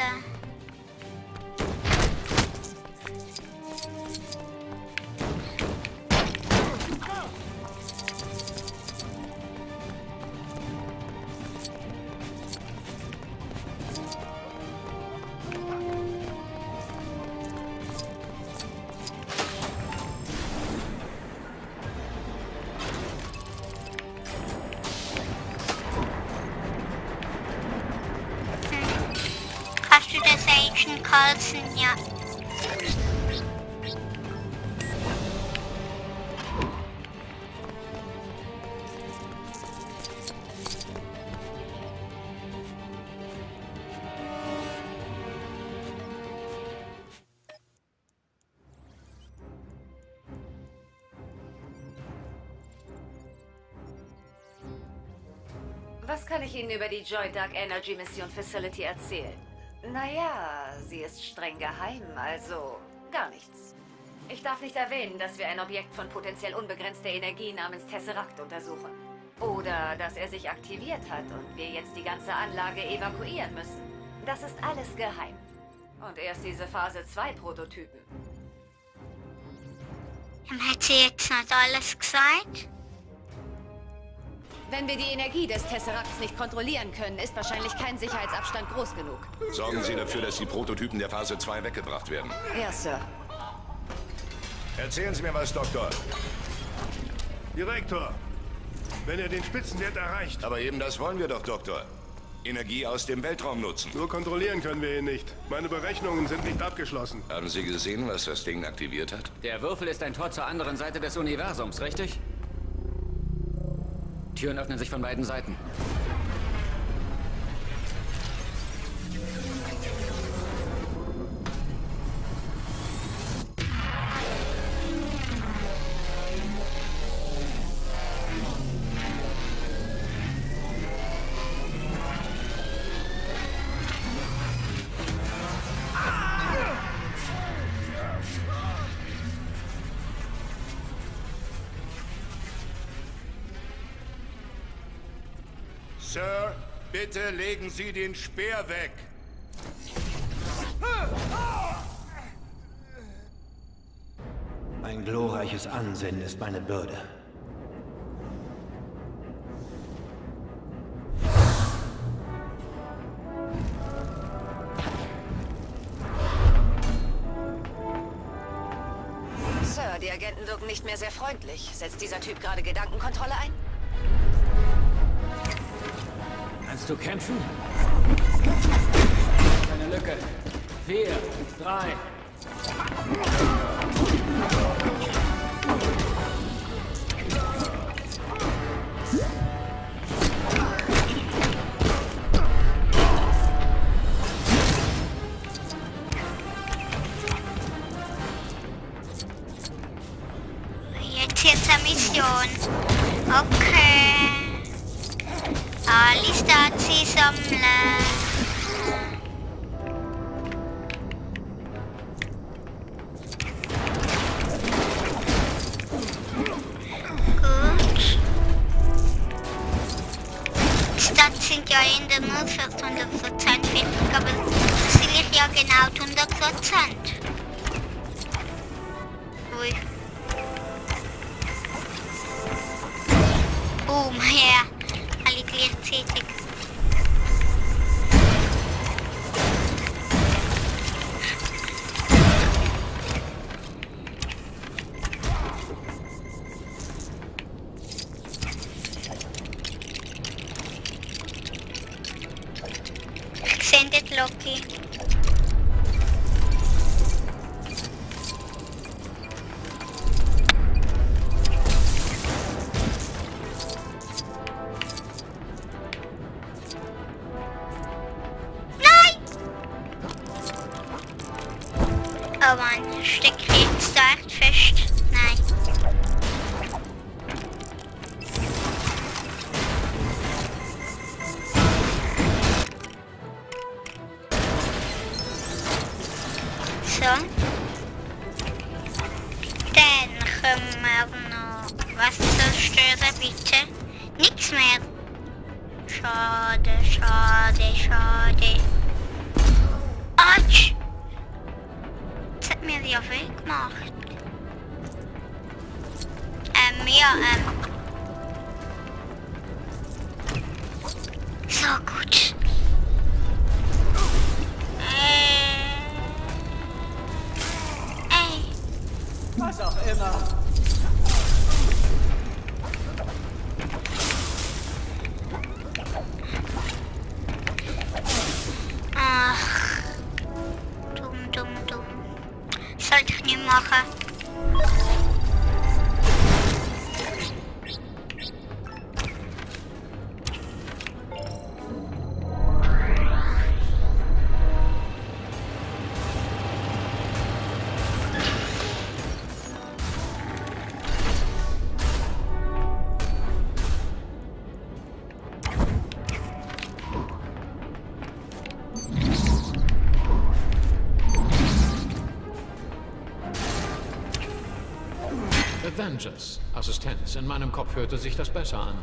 Agent Carlson, ja. Was kann ich Ihnen über die Joint Dark Energy Mission Facility erzählen? Naja, sie ist streng geheim, also gar nichts. Ich darf nicht erwähnen, dass wir ein Objekt von potenziell unbegrenzter Energie namens Tesseract untersuchen. Oder dass er sich aktiviert hat und wir jetzt die ganze Anlage evakuieren müssen. Das ist alles geheim. Und erst diese Phase 2 Prototypen. Hat sie jetzt nicht alles gesagt? Wenn wir die Energie des Tesseracts nicht kontrollieren können, ist wahrscheinlich kein Sicherheitsabstand groß genug. Sorgen Sie dafür, dass die Prototypen der Phase 2 weggebracht werden. Ja, Sir. Erzählen Sie mir was, Doktor. Direktor, wenn er den Spitzenwert erreicht. Aber eben das wollen wir doch, Doktor. Energie aus dem Weltraum nutzen. Nur kontrollieren können wir ihn nicht. Meine Berechnungen sind nicht abgeschlossen. Haben Sie gesehen, was das Ding aktiviert hat? Der Würfel ist ein Tor zur anderen Seite des Universums, richtig? Türen öffnen sich von beiden Seiten. Sir, bitte legen Sie den Speer weg. Ein glorreiches Ansinnen ist meine Bürde. Sir, die Agenten wirken nicht mehr sehr freundlich. Setzt dieser Typ gerade Gedankenkontrolle ein? Kannst du kämpfen? Eine Lücke. 4, 3. Jetzt eine Mission. Okay. Alle Stasi sammeln. Gut. Stats sind ja in der nur für 100% wichtig, aber das will ich ja genau 100%. Ui. Boom, ja. Alle gleichzeitig. Extended Loki. Oh Mann, steckt jetzt da echt fest. Nein. So. Dann können wir noch was zerstören, bitte. Nichts mehr. Schade, schade, schade. Autsch! Das hat mir ja viel gemacht. Ja, so gut. Was auch immer. Ach. das sollte ich nicht machen. Avengers. Assistenz. In meinem Kopf hörte sich das besser an.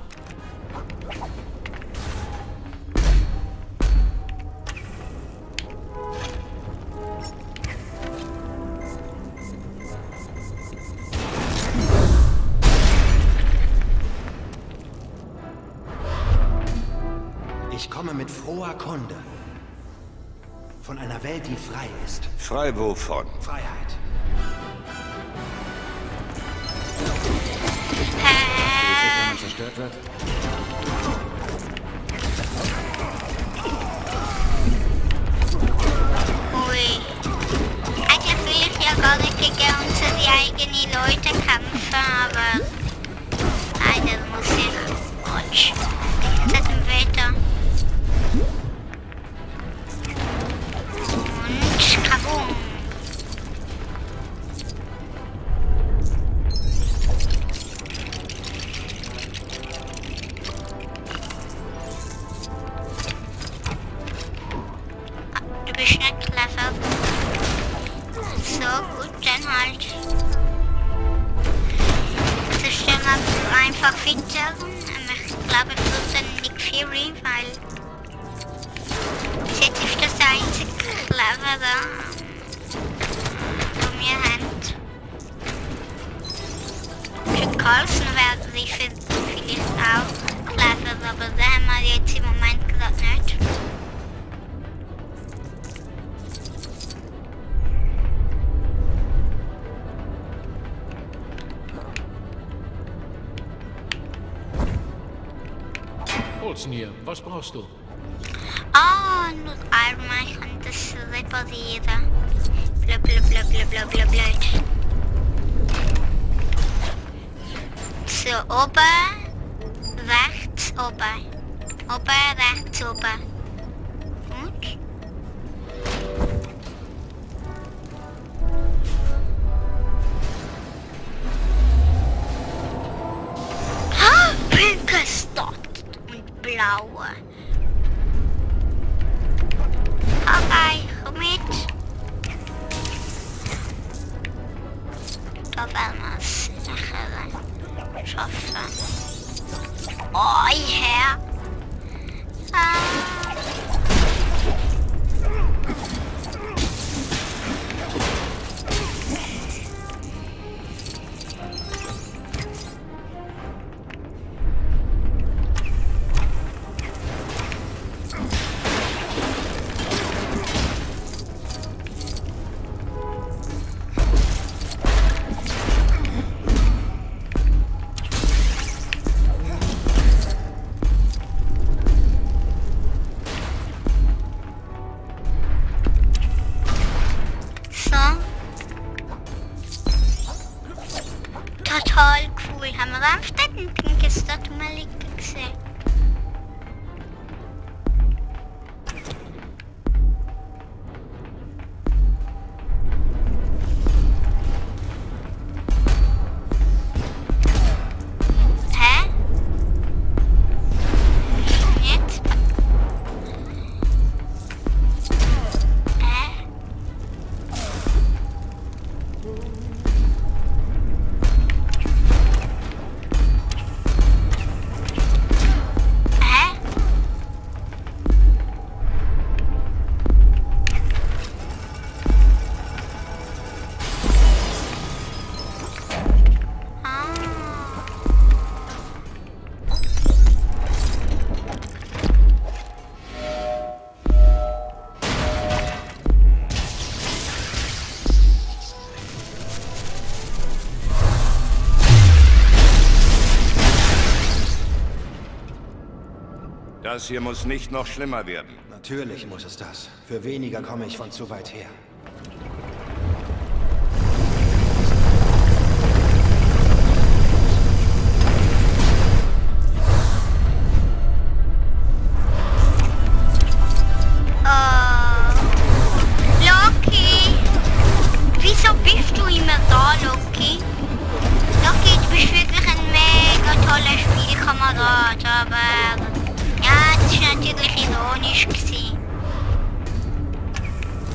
Ich komme mit froher Kunde. Von einer Welt, die frei ist. Frei wovon? Freiheit. Wenn man zerstört wird? Ui. Eigentlich will ich ja gar nicht gegen unsere eigenen Leute kämpfen, aber leider muss ich. Autsch. Das ist ein Wetter. Und kaboom. Du bist nicht clever. So gut, dann halt. Zerstören wir einfach weiter. Ich glaube, ich würde Nick Fury, weil bis jetzt ist das einzige clevere von mir haben. Für Carlson wäre sie vielleicht auch clever, aber da haben wir jetzt im Moment gerade nicht. Olsen hier, was brauchst du? Ah, nur einmal, ich kann das reparieren. Blub, blub, blub, blub, blub, blub, blub. So, oben, rechts, oben. Oben, rechts, oben. Gut. Ah, pinke Stadt und blaue. Okay, komm mit. Da werden wir es nachher schaffen. Oh, ja. Total cool. Haben wir am Städtenpink ist dort mal liegen gesehen. Hä? Jetzt? Hä? Das hier muss nicht noch schlimmer werden. Natürlich muss es das. Für weniger komme ich von zu weit her. ironisch gewesen.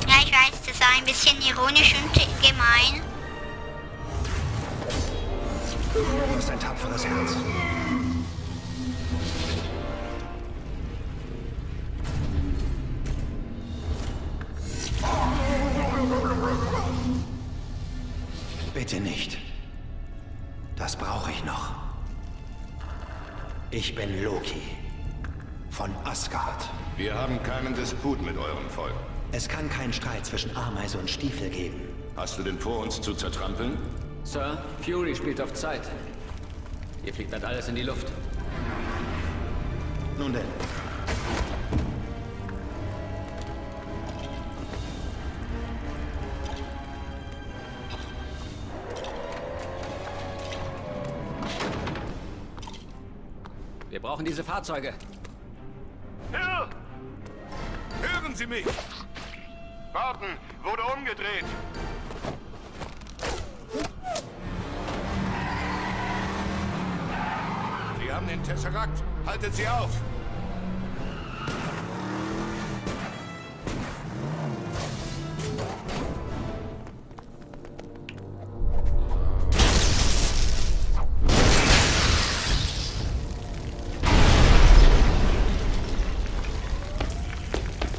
Ja, ich weiß, das war ein bisschen ironisch und gemein. Du hast ein tapferes Herz. Bitte nicht. Das brauche ich noch. Ich bin Loki. Von Asgard. Wir haben keinen Disput mit eurem Volk. Es kann keinen Streit zwischen Ameise und Stiefel geben. Hast du denn vor, uns zu zertrampeln? Sir, Fury spielt auf Zeit. Ihr fliegt dann alles in die Luft. Nun denn. Wir brauchen diese Fahrzeuge. Hill! Hören Sie mich! Barton wurde umgedreht. Sie haben den Tesseract. Haltet sie auf!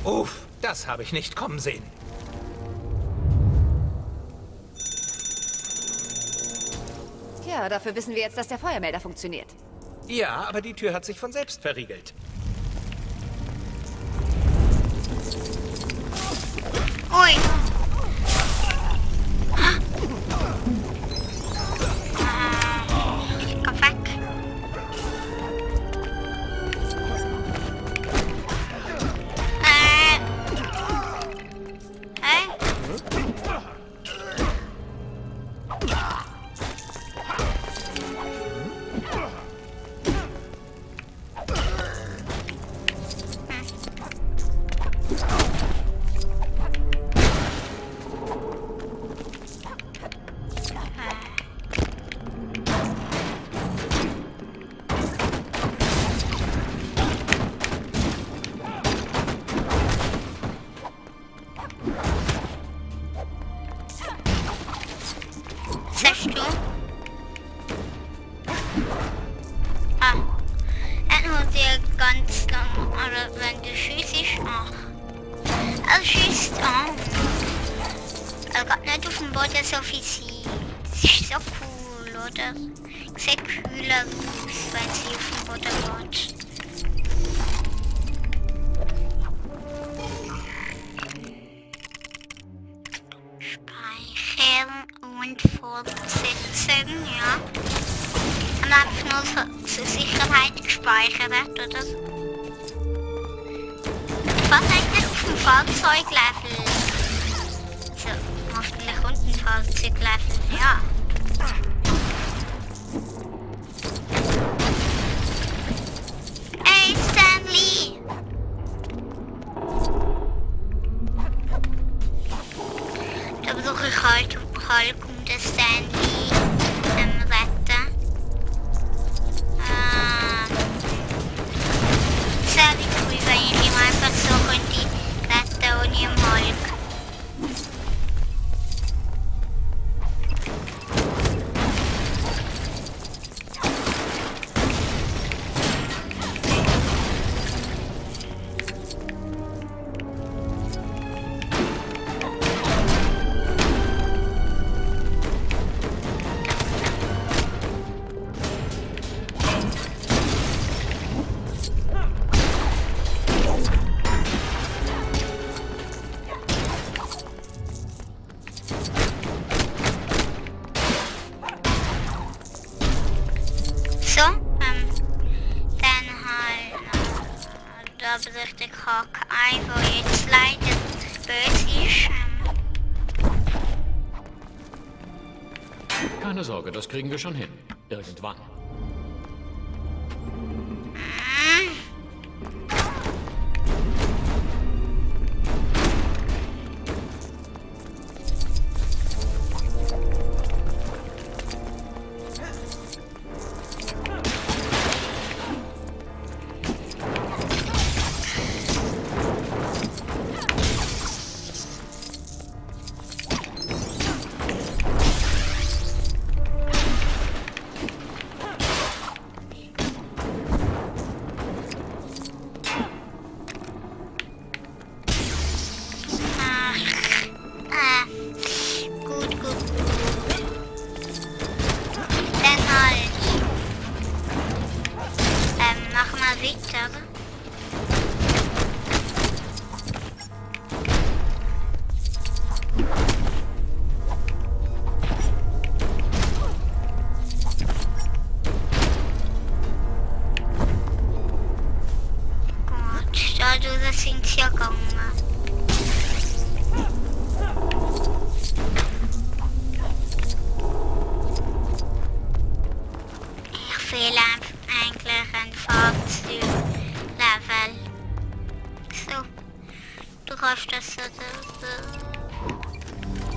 Uff, das habe ich nicht kommen sehen. Tja, dafür wissen wir jetzt, dass der Feuermelder funktioniert. Ja, aber die Tür hat sich von selbst verriegelt. Ui. Komm weg. So viel sieht. Das ist so cool, oder? Sehr kühler Fuß, wenn sie auf dem Boden geht. Speichern und fortsetzen, ja. Und einfach nur zur Sicherheit gespeichert, oder? Was eigentlich auf dem Fahrzeuglevel? So, hoffentlich unten Fahrzeuglevel, ja. Hey, Stanley! Da besuche ich Hulk und den Stanley retten. Es wäre cool, wenn ich ihm einfach so könnte retten ohne ihn Hulk. Der Hawkeye, der jetzt leider böse ist. Keine Sorge, das kriegen wir schon hin. Irgendwann.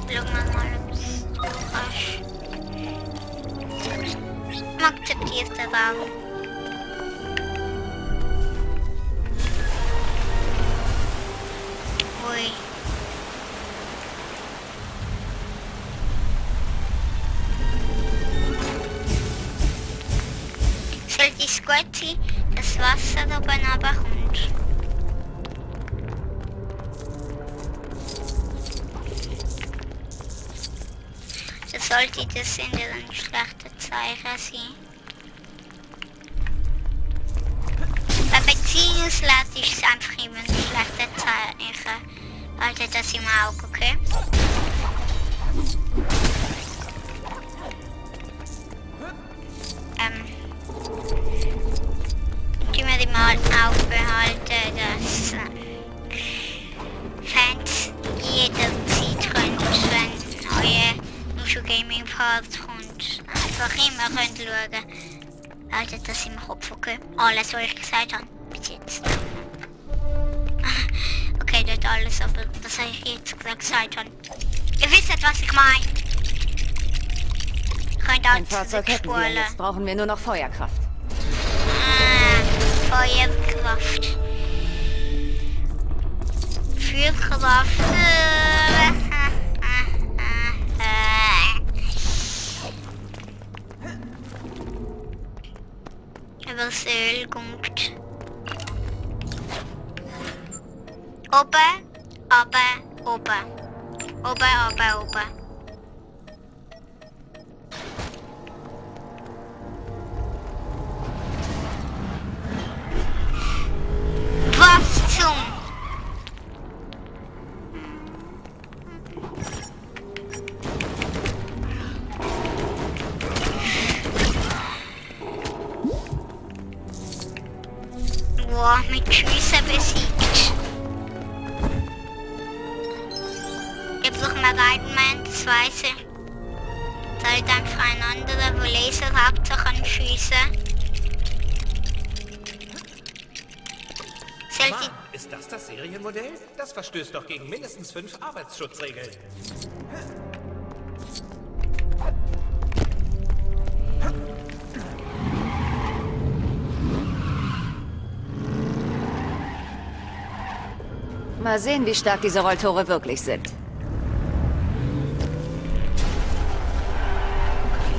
Schauen wir mal, ob es passt. Man akzeptiert das auch. Ui. Sollte es gut sein, dass Wasser da oben runterkommt. Das sollte das in ein schlechtes Zeichen sein. Bei Beziehungs lässt ich es einfach immer ein schlechtes Zeichen. Haltet das im Auge, okay? Tun wir die mal aufbehalten, dass Fans jederzeit können, wenn neue Nushu Gaming Part kommt, einfach immer können schauen. Haltet das im Kopf, okay? Alles, was ich gesagt habe, bis jetzt. Okay, nicht alles, aber das habe ich jetzt gesagt habe. Ihr wisst, was ich meine. Könnt Ein Fahrzeug hätten wir, jetzt brauchen wir nur noch Feuerkraft. Feuerkraft. Feuerkraft. Über das Öl kommt. Oben, oben, oben. Oben, oben, oben. Was zum? Boah, mit Schüssen besiegt. Gibt doch mal Ironman, das weiß ich. Seid einfach ein anderer, wo Laser hauptsächlich kann schiessen. Mann, ist das das Serienmodell? Das verstößt doch gegen mindestens 5 Arbeitsschutzregeln. Mal sehen, wie stark diese Rolltore wirklich sind.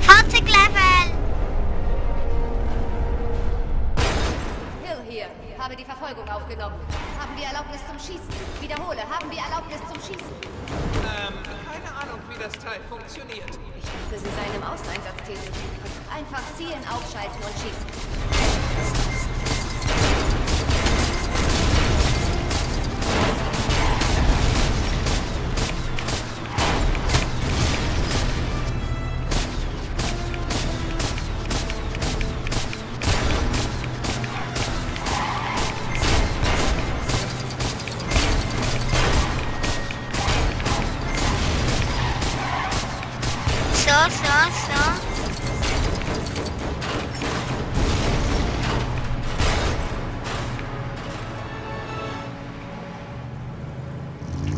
Fahrzeuglevel! Hill hier. Habe die Verfolgung aufgenommen. Haben wir Erlaubnis zum Schießen? Wiederhole, haben wir Erlaubnis zum Schießen? Keine Ahnung, wie das Teil funktioniert. Ich dachte, Sie seien im Außeneinsatz tätig. Einfach zielen, aufschalten und schießen. So.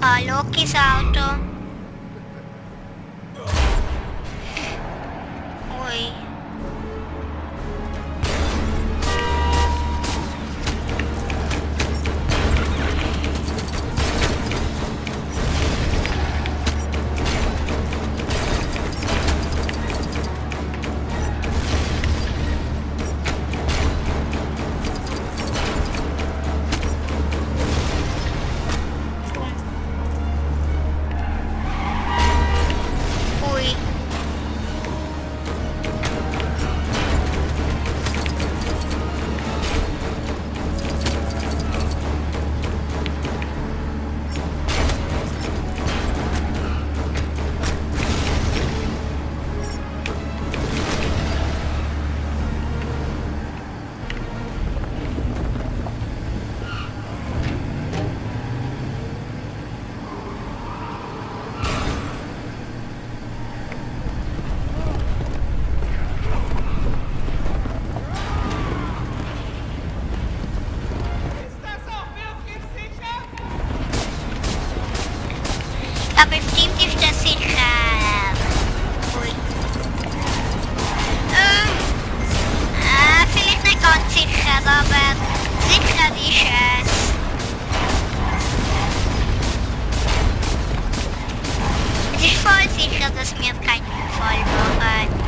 Ah, Lokis Auto. Ui. unsicher, aber sicher ist es. Es ist voll sicher, dass wir keinen Unfall machen.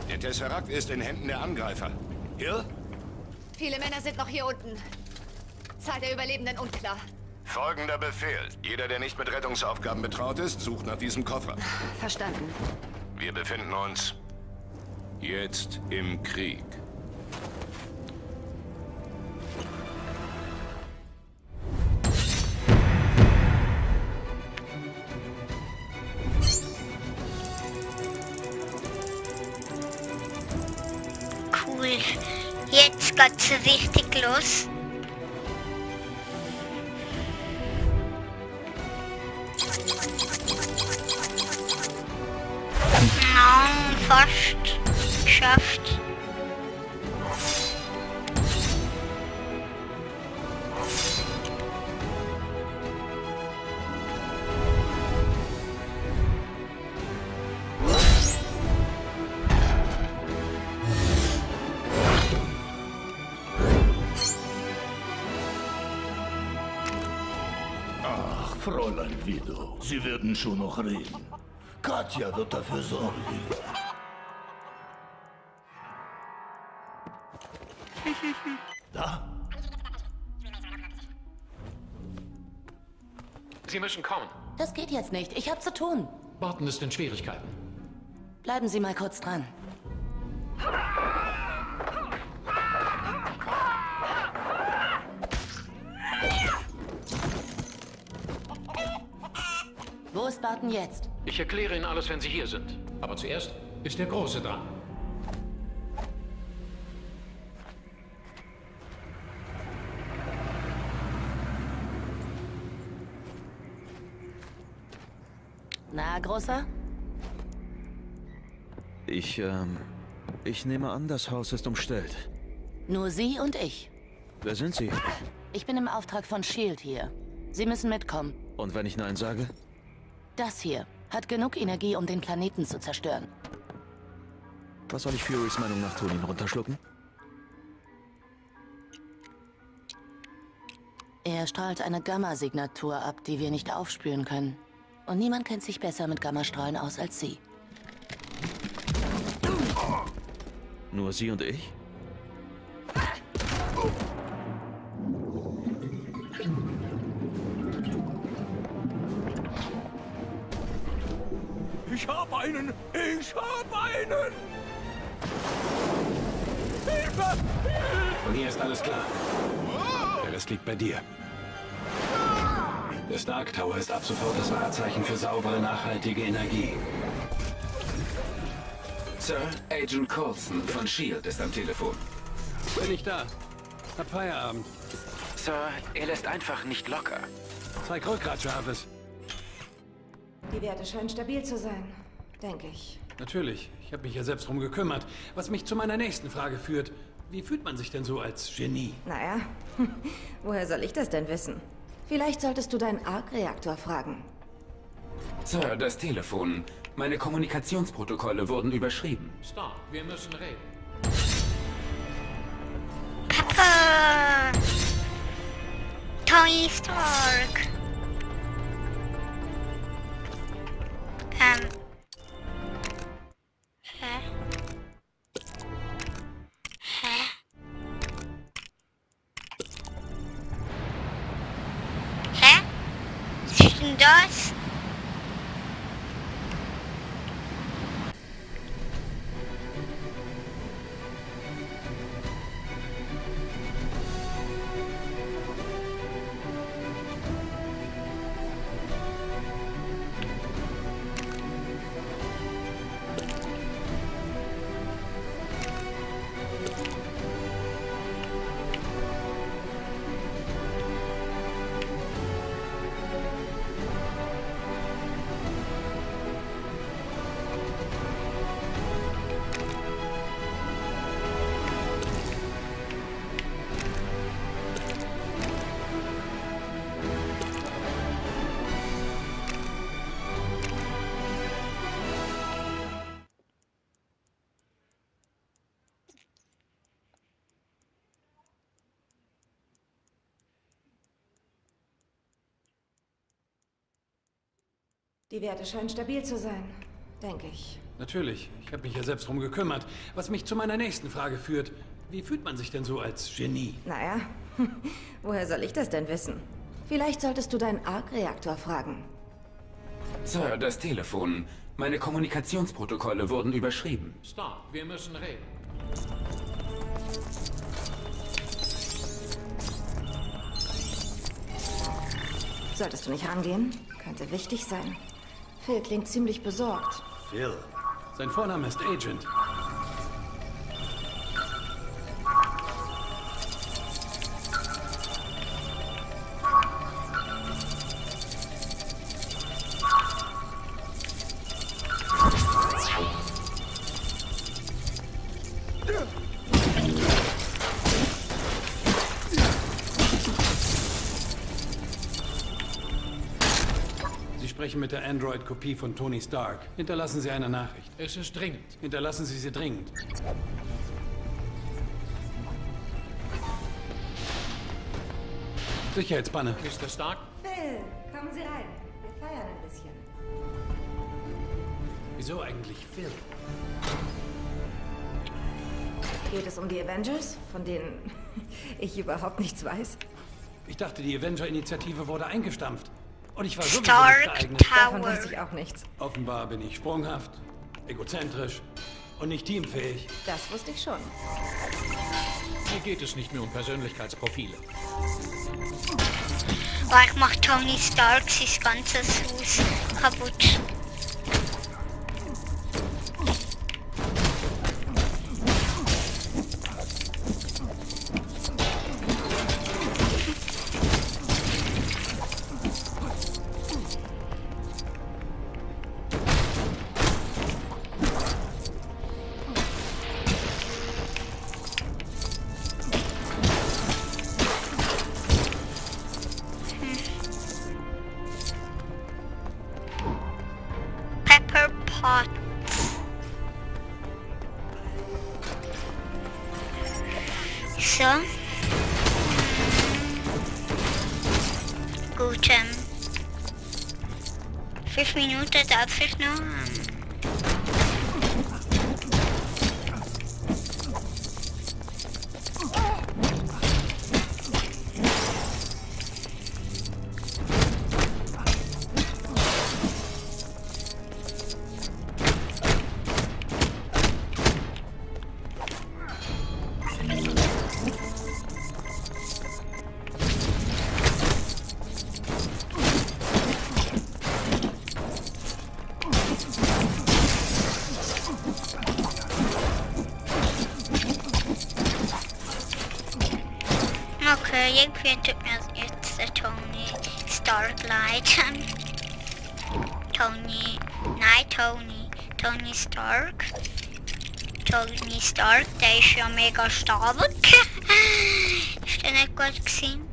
Der Tesseract ist in Händen der Angreifer. Hill? Viele Männer sind noch hier unten. Zahl der Überlebenden unklar. Folgender Befehl. Jeder, der nicht mit Rettungsaufgaben betraut ist, sucht nach diesem Koffer. Verstanden. Wir befinden uns jetzt im Krieg. Cool. Jetzt geht's richtig los. Fast geschafft. Ach, Fräulein Widow, Sie werden schon noch reden. Katja wird dafür sorgen. Da? Sie müssen kommen. Das geht jetzt nicht. Ich hab zu tun. Barton ist in Schwierigkeiten. Bleiben Sie mal kurz dran. Wo ist Barton jetzt? Ich erkläre Ihnen alles, wenn Sie hier sind. Aber zuerst ist der Große dran. Na, Großer? Ich nehme an, das Haus ist umstellt. Nur Sie und ich. Wer sind Sie? Ich bin im Auftrag von S.H.I.E.L.D. hier. Sie müssen mitkommen. Und wenn ich Nein sage? Das hier hat genug Energie, um den Planeten zu zerstören. Was soll ich Furys Meinung nach tun, ihn runterschlucken? Er strahlt eine Gamma-Signatur ab, die wir nicht aufspüren können. Und niemand kennt sich besser mit Gammastrahlen aus als Sie. Nur Sie und ich? Ich hab einen! Ich hab einen! Hilfe! Und hier ist alles klar. Der Rest liegt bei dir. Der Stark Tower ist ab sofort das Wahrzeichen für saubere, nachhaltige Energie. Sir, Agent Coulson von S.H.I.E.L.D. ist am Telefon. Bin ich da. Hab Feierabend. Sir, er lässt einfach nicht locker. Zeig Rückgrat, Jarvis. Die Werte scheinen stabil zu sein, denke ich. Natürlich. Ich habe mich ja selbst drum gekümmert. Was mich zu meiner nächsten Frage führt. Wie fühlt man sich denn so als Genie? Naja, woher soll ich das denn wissen? Vielleicht solltest du deinen Arc-Reaktor fragen. Sir, das Telefon. Meine Kommunikationsprotokolle wurden überschrieben. Stark, wir müssen reden. Papa! Tony Stark! Hä? das? Die Werte scheinen stabil zu sein, denke ich. Natürlich. Ich habe mich ja selbst drum gekümmert. Was mich zu meiner nächsten Frage führt. Wie fühlt man sich denn so als Genie? Naja, woher soll ich das denn wissen? Vielleicht solltest du deinen Arc-Reaktor fragen. Sir, das Telefon. Meine Kommunikationsprotokolle wurden überschrieben. Stark, wir müssen reden. Solltest du nicht rangehen? Könnte wichtig sein. Phil klingt ziemlich besorgt. Phil. Sein Vorname ist Agent. Sprechen mit der Android-Kopie von Tony Stark. Hinterlassen Sie eine Nachricht. Es ist dringend. Hinterlassen Sie sie dringend. Sicherheitsbanner. Mr. Stark? Phil, kommen Sie rein. Wir feiern ein bisschen. Wieso eigentlich Phil? Geht es um die Avengers, von denen ich überhaupt nichts weiß? Ich dachte, die Avenger-Initiative wurde eingestampft. Und ich war sowieso Stark nicht geeignet. Davon weiß ich auch nichts. Offenbar bin ich sprunghaft, egozentrisch und nicht teamfähig. Das wusste ich schon. Hier geht es nicht mehr um Persönlichkeitsprofile. Gleich macht Tony Stark sein ganzes Haus kaputt. So. Gut, 5 Minuten darf ich noch. Okay, irgendwie tut mir jetzt der Tony Stark leid. Tony Stark. Tony Stark, der ist ja mega stark. Ist der nicht gut gewesen?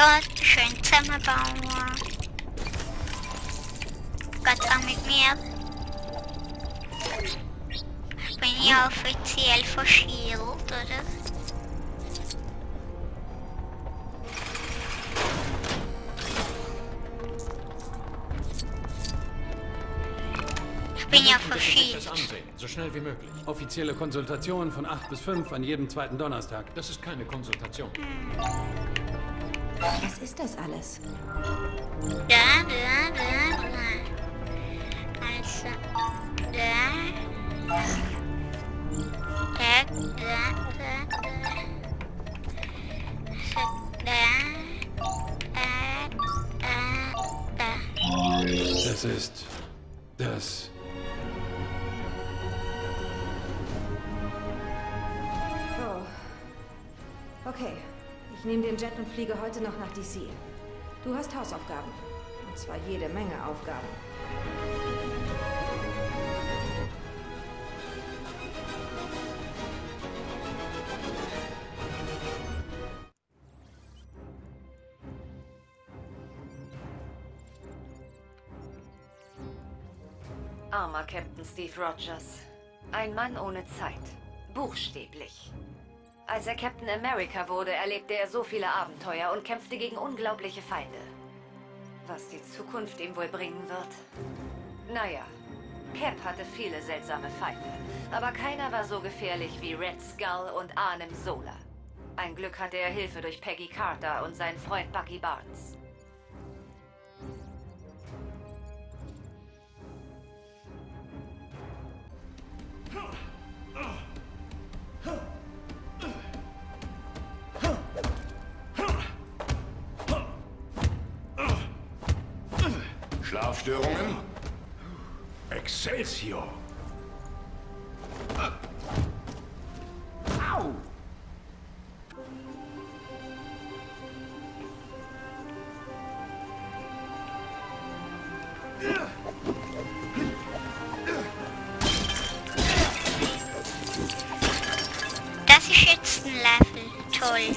Gott, schön zusammenbauen. Gott auch mit mir. Ich bin ja offiziell verschiert, oder? Ich bin ja verschiert. Das ansehen, so schnell wie möglich. Offizielle Konsultation von 8 bis 5 an jedem zweiten Donnerstag. Das ist keine Konsultation. Was ist das alles? Da. Also, da. Das ist... das... Oh. Okay. Ich nehme den Jet und fliege heute noch nach DC. Du hast Hausaufgaben. Und zwar jede Menge Aufgaben. Armer Captain Steve Rogers. Ein Mann ohne Zeit. Buchstäblich. Als er Captain America wurde, erlebte er so viele Abenteuer und kämpfte gegen unglaubliche Feinde. Was die Zukunft ihm wohl bringen wird? Naja, Cap hatte viele seltsame Feinde. Aber keiner war so gefährlich wie Red Skull und Arnim Zola. Ein Glück hatte er Hilfe durch Peggy Carter und seinen Freund Bucky Barnes. Schlafstörungen? Excelsior! Au! Das ist jetzt ein Level. Toll.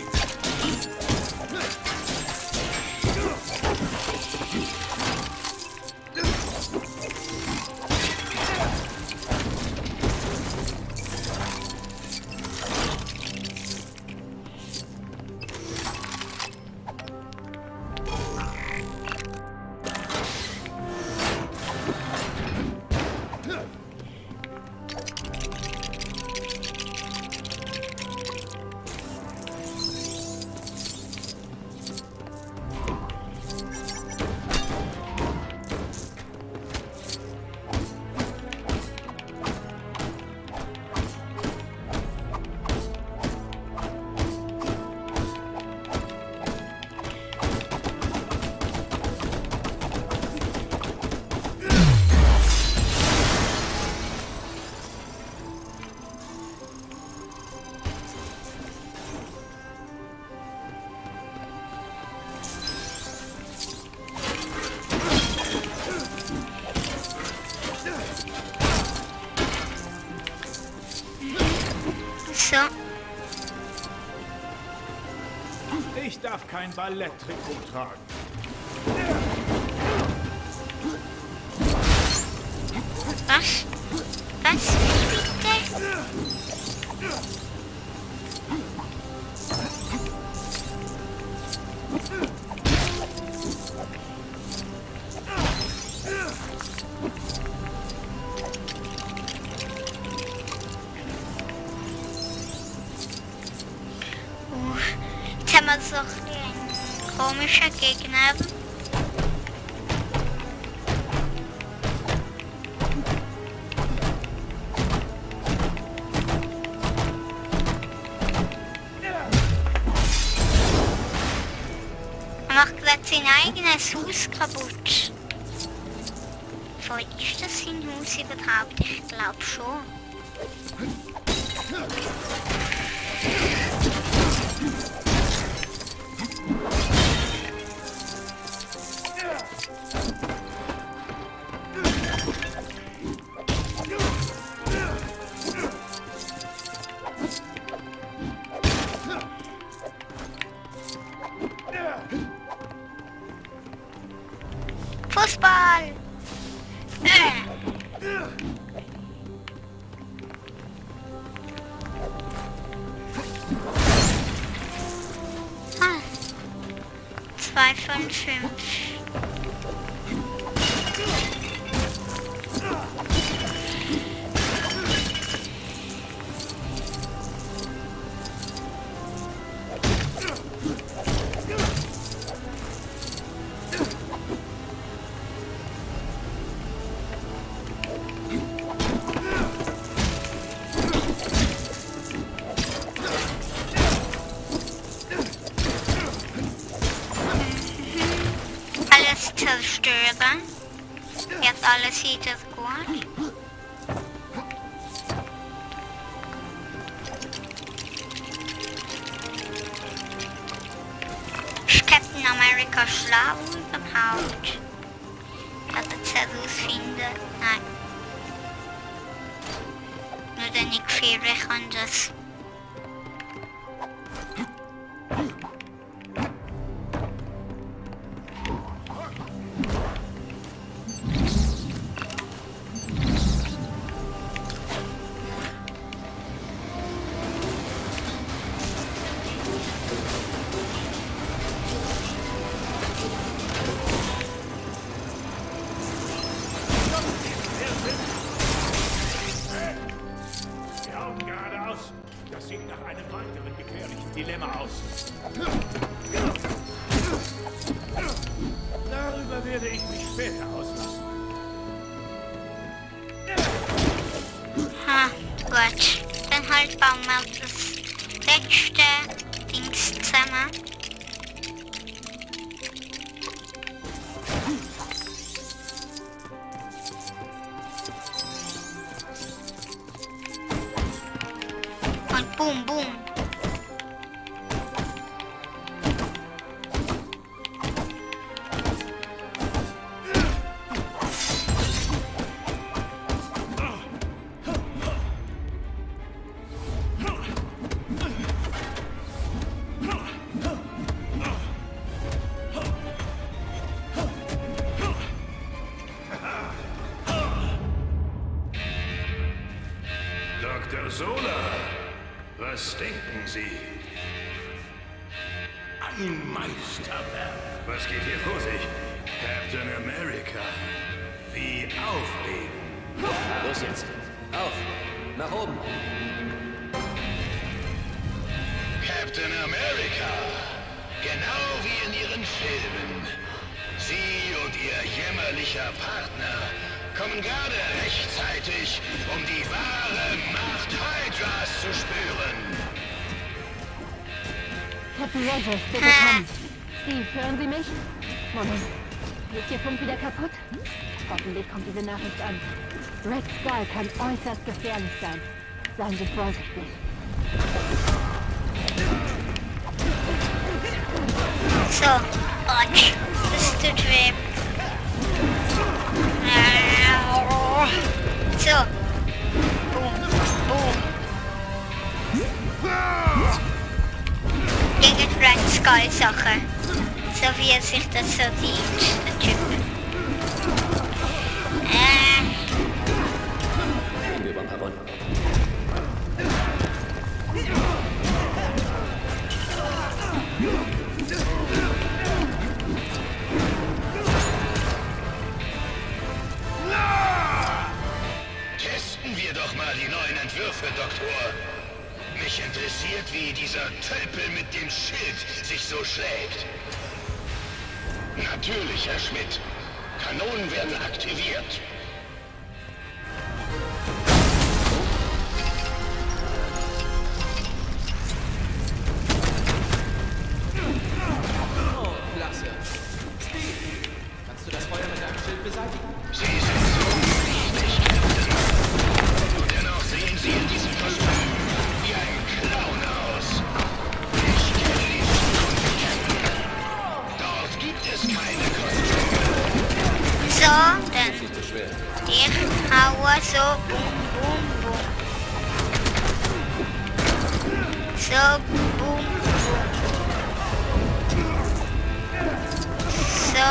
So. Ich darf kein Balletttrikot tragen. Was? Was? Bitte? Jetzt haben wir so ein komischer Gegner. Er macht gerade sein eigenes Haus kaputt. Voll ist das sein Haus überhaupt? Ich glaube schon. Fußball! Ah. 2 von 5. Alles zerstören. Jetzt alles sieht es gut. Ist Captain America schlau überhaupt? Dass er Zeus findet? Nein. Nur der Nick Fury kann das. Die Augen geradeaus. Das sieht nach einem weiteren gefährlichen Dilemma aus. Darüber werde ich mich später auslassen. Ha, gut. Dann halt bauen wir das letzte Dings zusammen. Und boom, boom. Dr. Sola, was denken Sie? Ein Meisterwerk. Was geht hier vor sich? Captain America. Wie aufregend. Los jetzt. Auf. Nach oben. Captain America. Genau wie in Ihren Filmen. Sie und Ihr jämmerlicher Partner kommen gerade rechtzeitig, um die wahre Macht Hydras zu spüren. Captain Rogers, bitte kommen. Steve, hören Sie mich? Moment. Ist Ihr Funk wieder kaputt? Hoffentlich kommt diese Nachricht an. Red Skull kann äußerst gefährlich sein. Seien Sie vorsichtig. So, Gott, das tut weh. So. Boom, boom. Gegen Red Skull Sache. So wie er sich das so sieht, der Typ. Wir waren verbunden. Testen wir doch mal die neuen Entwürfe, Doktor. Mich interessiert, wie dieser Tölpel mit dem Schild sich so schlägt. Natürlich, Herr Schmidt. Kanonen werden aktiviert. Oh, klasse. Steve, kannst du das Feuer mit deinem Schild beseitigen? Sie sind so mächtig, Captain. Und dennoch sehen Sie in diesem Kostüm wie ein Clown aus. Ich kenne die Zukunft, Captain. Dort gibt es keine Kostüme. So, dann. Ich haue so boom, boom, boom. So, boom, boom. So.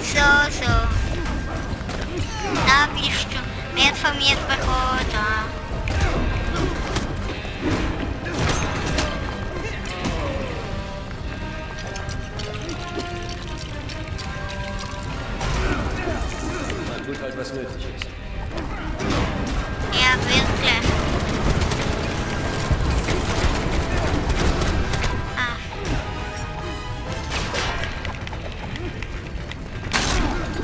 So. Da bist du. Mehr von mir bekommen. Da. Man tut halt, was nötig ist. Ja, wirklich.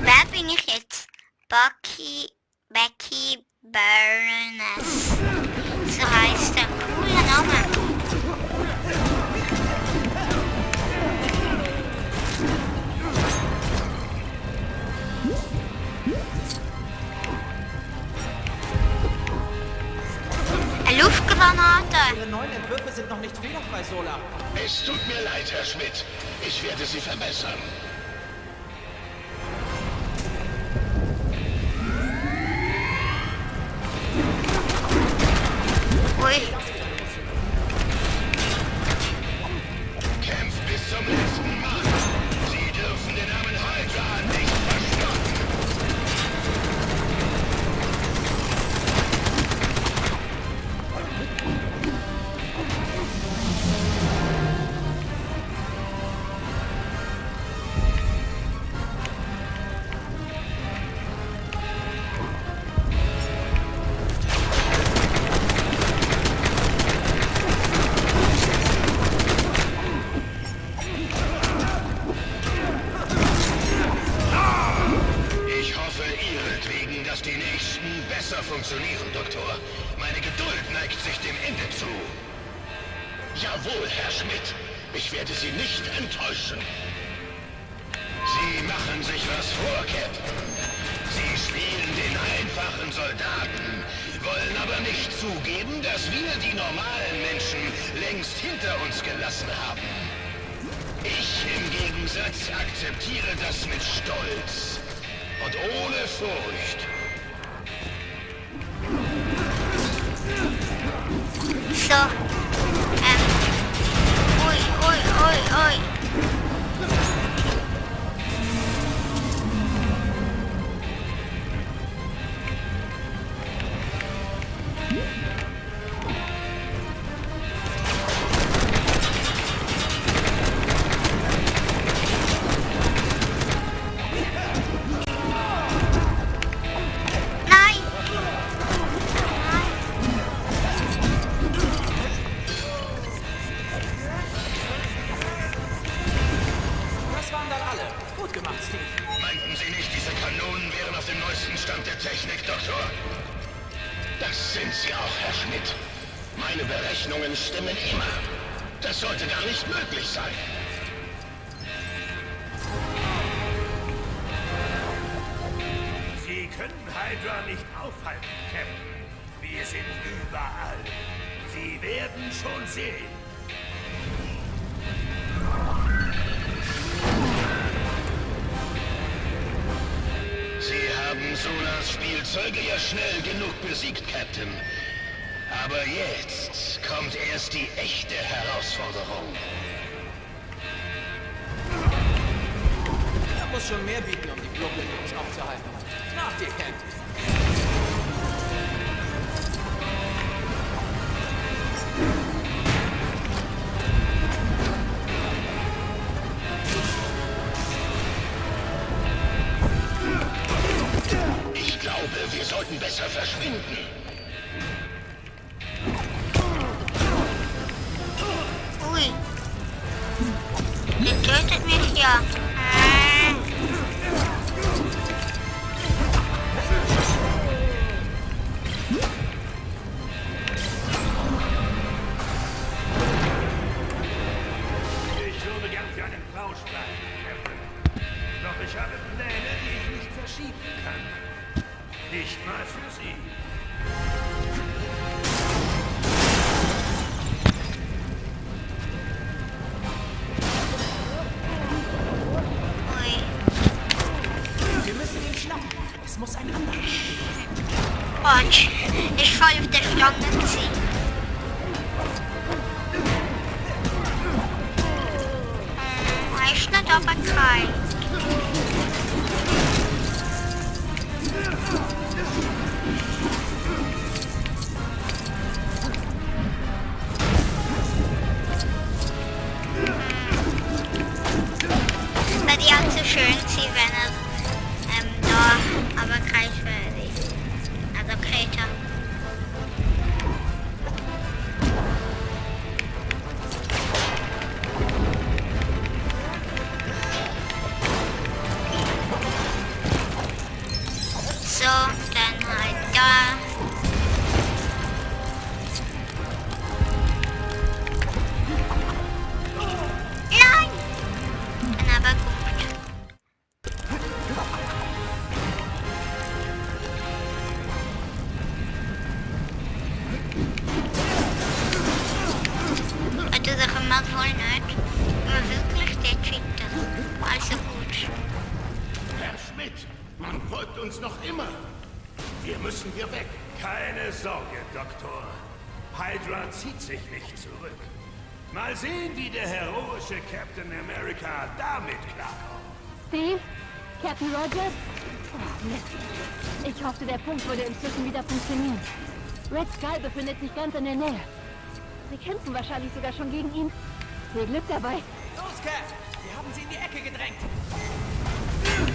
Wer bin ich jetzt? Becky Baroness. So heißt der. Cooler Name. Eine Luftgranate. Ihre neuen Entwürfe sind noch nicht fehlerfrei, Sola. Es tut mir leid, Herr Schmidt. Ich werde sie verbessern. Ui. Kämpft bis zum letzten Mann. Sie dürfen den Namen Hydra nicht verspotten. Ich hoffe ihretwegen, dass die nächsten besser funktionieren, Doktor. Meine Geduld neigt sich dem Ende zu. Jawohl, Herr Schmidt. Ich werde Sie nicht enttäuschen. Sie machen sich was vor, Captain. Sie spielen den einfachen Soldaten, wollen aber nicht zugeben, dass wir die normalen Menschen längst hinter uns gelassen haben. Ich im Gegensatz akzeptiere das mit Stolz und ohne Furcht. So. Ui. Nein! Das waren dann alle. Gut gemacht, Steve. Meinten Sie nicht, diese Kanonen wären auf dem neuesten Stand der Technik, Doktor? Das sind sie auch, Herr Schmidt. Meine Berechnungen stimmen immer. Das sollte gar nicht möglich sein. Sie können Hydra nicht aufhalten, Captain. Wir sind überall. Sie werden schon sehen. Sie haben Solas Spielzeuge ja schnell genug besiegt, Captain. Aber jetzt kommt erst die echte Herausforderung. Er muss schon mehr bieten, um die Brooklyn-Jungs aufzuhalten. Nach dir, Captain. Ich glaube, wir sollten besser verschwinden. Ui. Der tötet mich ja. Ich würde gern für einen Plausch bleiben, Captain. Doch ich habe Pläne, die ich nicht verschieben kann. Nicht mal für Sie. Wir müssen ihn schnappen. Es muss ein anderer. Und ich voll auf der Stange ziehen. Ist nicht aber kalt. schön gewesen, wenn er da aber greifwürdig ist. Also Kreta. So, dann halt da. Nein! Dann aber gut. Also Sache mag wohl nicht. Aber wirklich, der kriegt das. Also gut. Herr Schmidt, man folgt uns noch immer. Wir müssen hier weg. Keine Sorge, Doktor. Hydra zieht sich nicht zurück. Mal sehen, wie der heroische Captain America damit klarkommt. Steve? Captain Rogers? Oh, Mist. Ich hoffe, der Punkt würde inzwischen wieder funktionieren. Red Skull befindet sich ganz in der Nähe. Sie kämpfen wahrscheinlich sogar schon gegen ihn. Viel Glück dabei. Los, Cap! Wir haben sie in die Ecke gedrängt.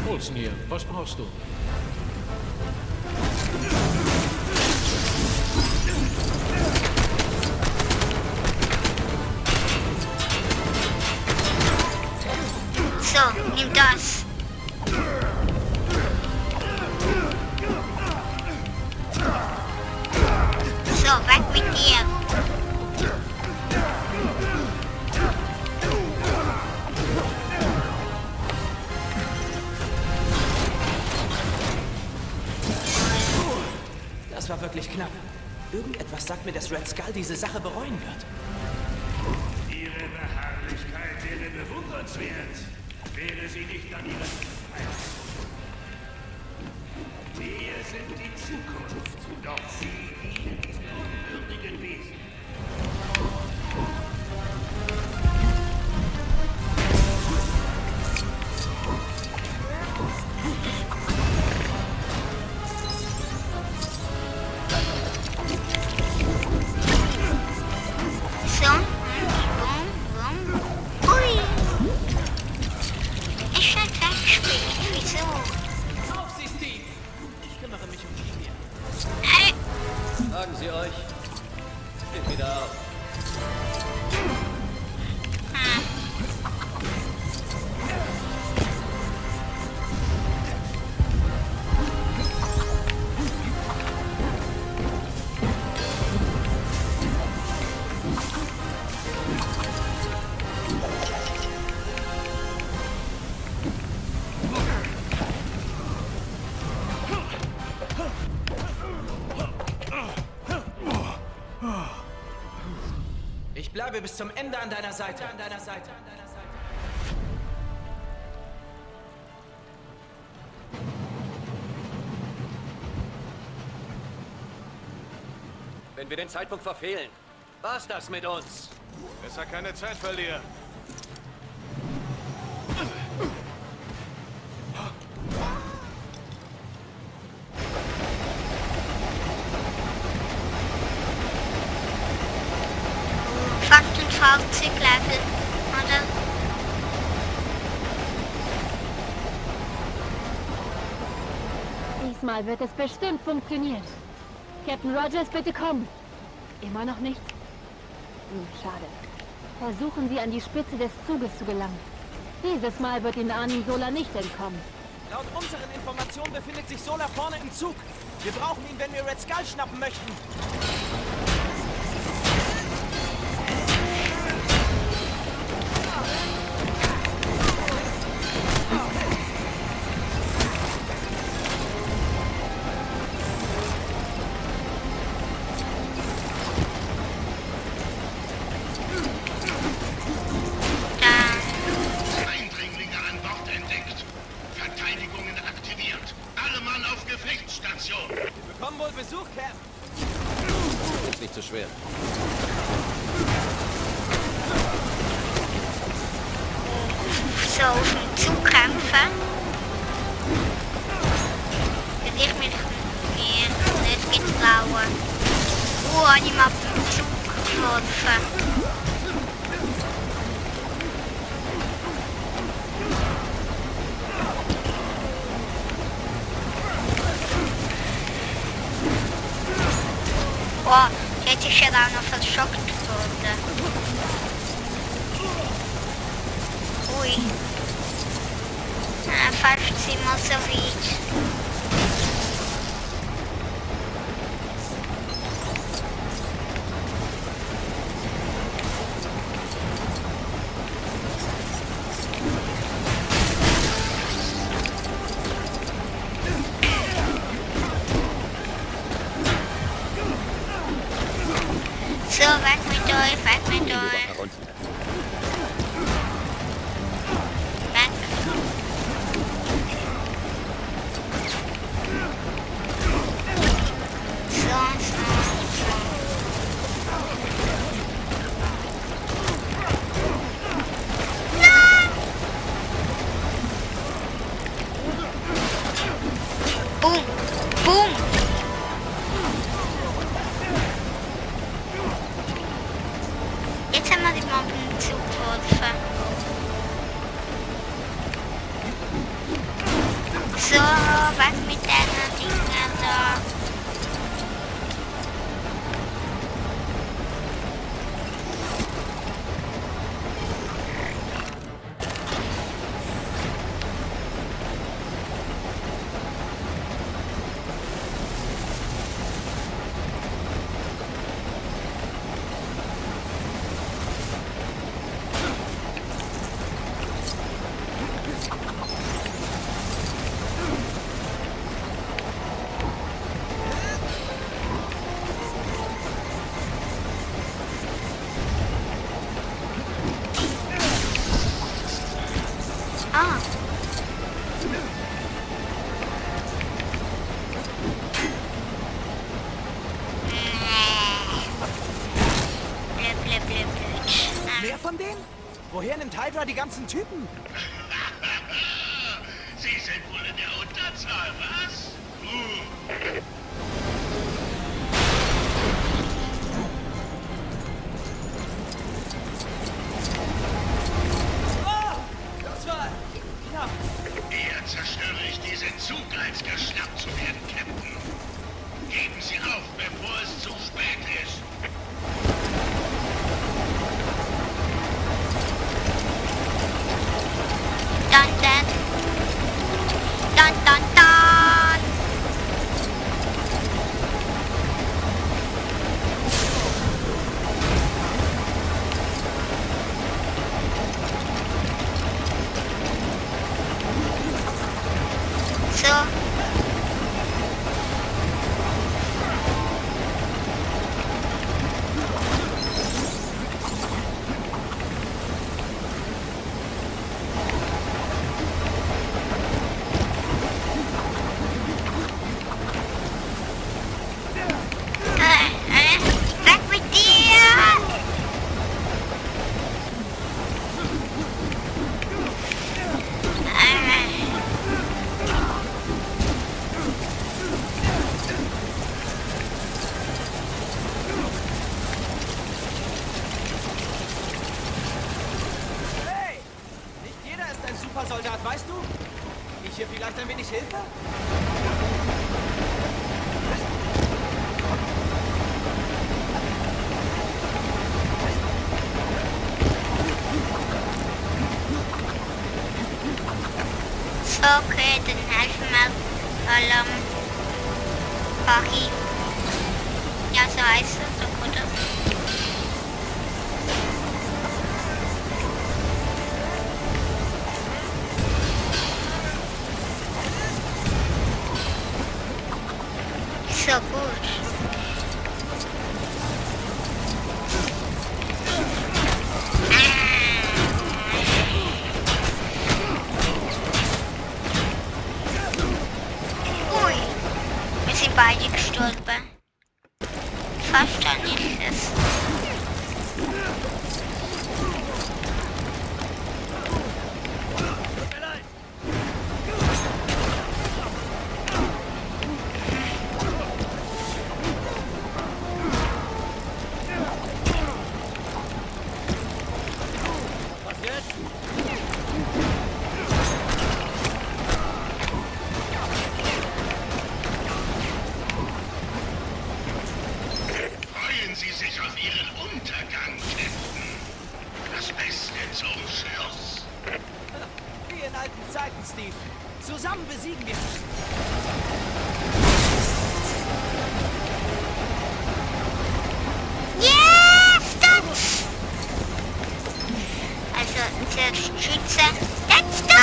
Coulson hier. Was brauchst du? So, nimm das. So, weg mit dir. Das war wirklich knapp. Irgendetwas sagt mir, dass Red Skull diese Sache bereuen wird. Ihre Beharrlichkeit wäre bewundernswert, wäre sie nicht an ihren Feind. Wir sind die Zukunft, doch sie dienen diesen unwürdigen Wesen. So, und bumm, bumm. Ui. Ist schon weggespielt. Wieso? Auf Sie, Steve! Ich kümmere mich um die hier. Hey. Tragen Sie euch. Steht wieder auf. Ich bleibe bis zum Ende an deiner Seite. Wenn wir den Zeitpunkt verfehlen, war's das mit uns. Besser keine Zeit verlieren. Fast ein Fahrzeuglevel, oder? Diesmal wird es bestimmt funktionieren. Captain Rogers, bitte kommen. Immer noch nichts? Schade. Versuchen Sie, an die Spitze des Zuges zu gelangen. Dieses Mal wird Ihnen Arnim Sola nicht entkommen. Laut unseren Informationen befindet sich Sola vorne im Zug. Wir brauchen ihn, wenn wir Red Skull schnappen möchten. Eindringlinge an Bord entdeckt. Verteidigungen aktiviert. Alle Mann auf Gefechtsstation. Wir bekommen wohl Besuch, Cap. Ist nicht zu schwer. So auf dem Zug kämpfen. Hätte ich mich nicht getrauen. Ich habe auf den Zug geworfen. Boah, die hätte ich ja da noch verschockt wurde. Ui. Fast immer so weit. So, weg mit euch, weg mit euch. Weg. Boom, boom. Jetzt haben wir die Bomben zugeworfen. So, was mit deiner Dinger da? Mehr von denen? Woher nimmt Hydra die ganzen Typen? Sie sind wohl in der Unterzahl, was? Oh, das war knapp. Eher zerstöre ich diesen Zug, als geschnappt zu werden, Captain. Geben Sie auf, bevor es zu spät ist. Dun, dun. Dun, dun, dun. So. Weg mit dir! Hey! Nicht jeder ist ein Supersoldat, weißt du? Ich hier vielleicht ein wenig Hilfe? So, okay, dann helfen wir Bari. Ja, so heißt es doch, oder? So gut. Ui, wir sind beide gestorben. Fast dann ist es. Was jetzt? zusammenhalten, Steve. Zusammen besiegen wir. Yes! Also, der Schütze. Let's go!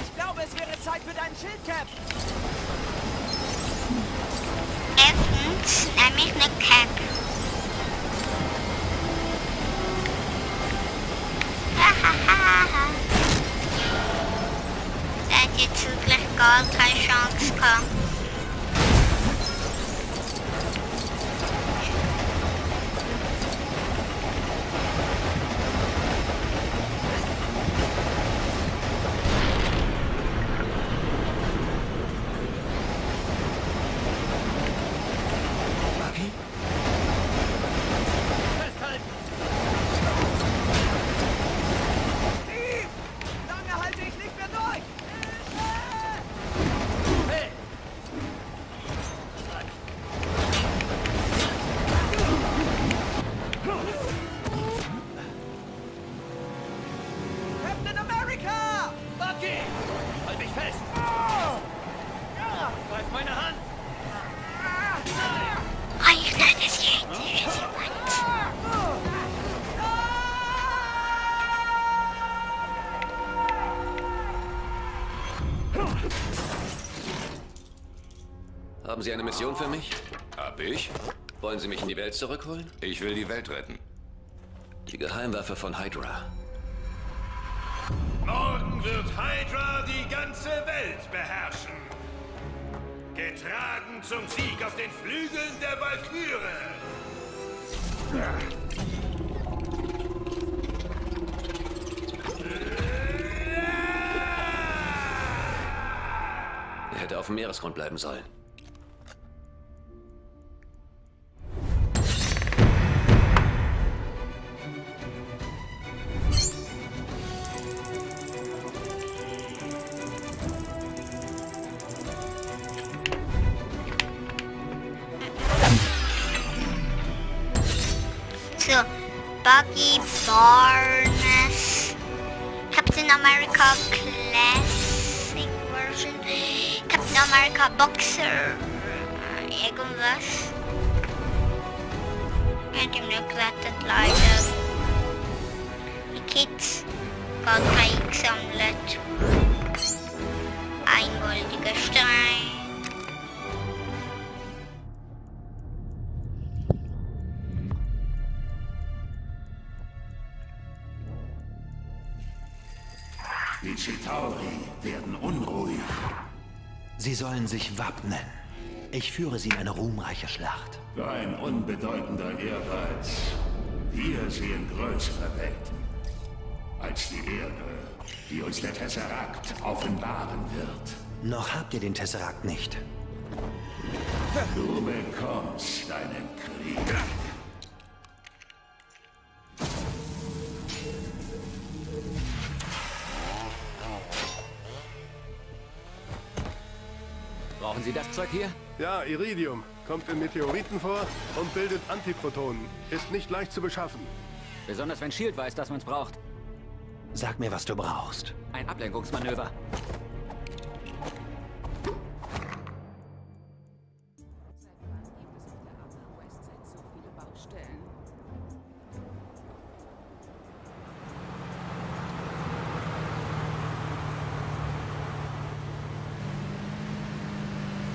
Ich glaube, es wäre Zeit für deinen Schildcap. Erstens nehme ich eine Cap. Der hat jetzt wirklich gar keine Chance gehabt. Haben Sie eine Mission für mich? Hab ich. Wollen Sie mich in die Welt zurückholen? Ich will die Welt retten. Die Geheimwaffe von Hydra. Morgen wird Hydra die ganze Welt beherrschen. Getragen zum Sieg auf den Flügeln der Walküre. Er hätte auf dem Meeresgrund bleiben sollen. So, Buggy Barnes, Captain America Classic Version, Captain America Boxer, irgendwas. Hat ihm nur gerettet, leider. Die Kids, gar kein gesammelt. Ein goldiger Stein. Die Chitauri werden unruhig. Sie sollen sich wappnen. Ich führe sie in eine ruhmreiche Schlacht. Ein unbedeutender Ehrgeiz. Wir sehen größere Welten als die Erde, die uns der Tesseract offenbaren wird. Noch habt ihr den Tesseract nicht. Du bekommst deinen Krieg. Brauchen Sie das Zeug hier? Ja, Iridium. Kommt in Meteoriten vor und bildet Antiprotonen. Ist nicht leicht zu beschaffen. Besonders wenn S.H.I.E.L.D. weiß, dass man es braucht. Sag mir, was du brauchst. Ein Ablenkungsmanöver.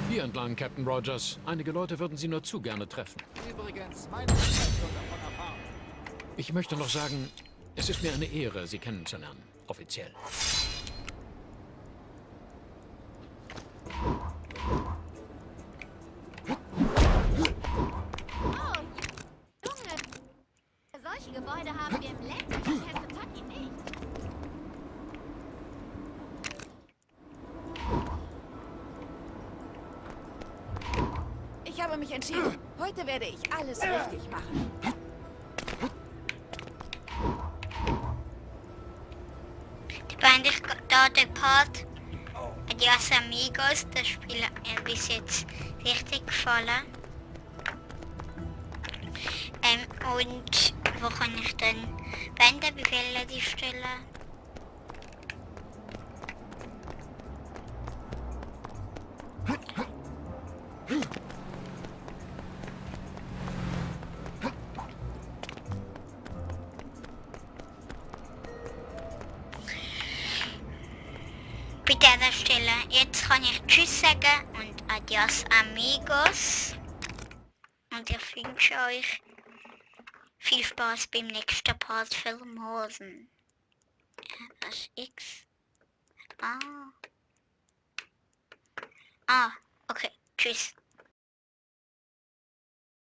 Hier entlang, Captain Rogers. Einige Leute würden Sie nur zu gerne treffen. Übrigens, meine Mutter ist schon davon erfahren. Ich möchte noch sagen, es ist mir eine Ehre, Sie kennenzulernen. Offiziell. Oh, Junge! Solche Gebäude haben wir im ländlichen Kentucky nicht. Ich habe mich entschieden. Heute werde ich alles richtig machen. Fand ich da den Part bei Los Amigos, das Spiel hat mir bis jetzt richtig gefallen. Und wo kann ich dann wenden? Wie viele die Stelle? Bei dieser Stelle. Jetzt kann ich Tschüss sagen und Adios amigos. Und ich wünsche euch viel Spaß beim nächsten Part Filmhosen. Was ist X? Ah, okay. Tschüss.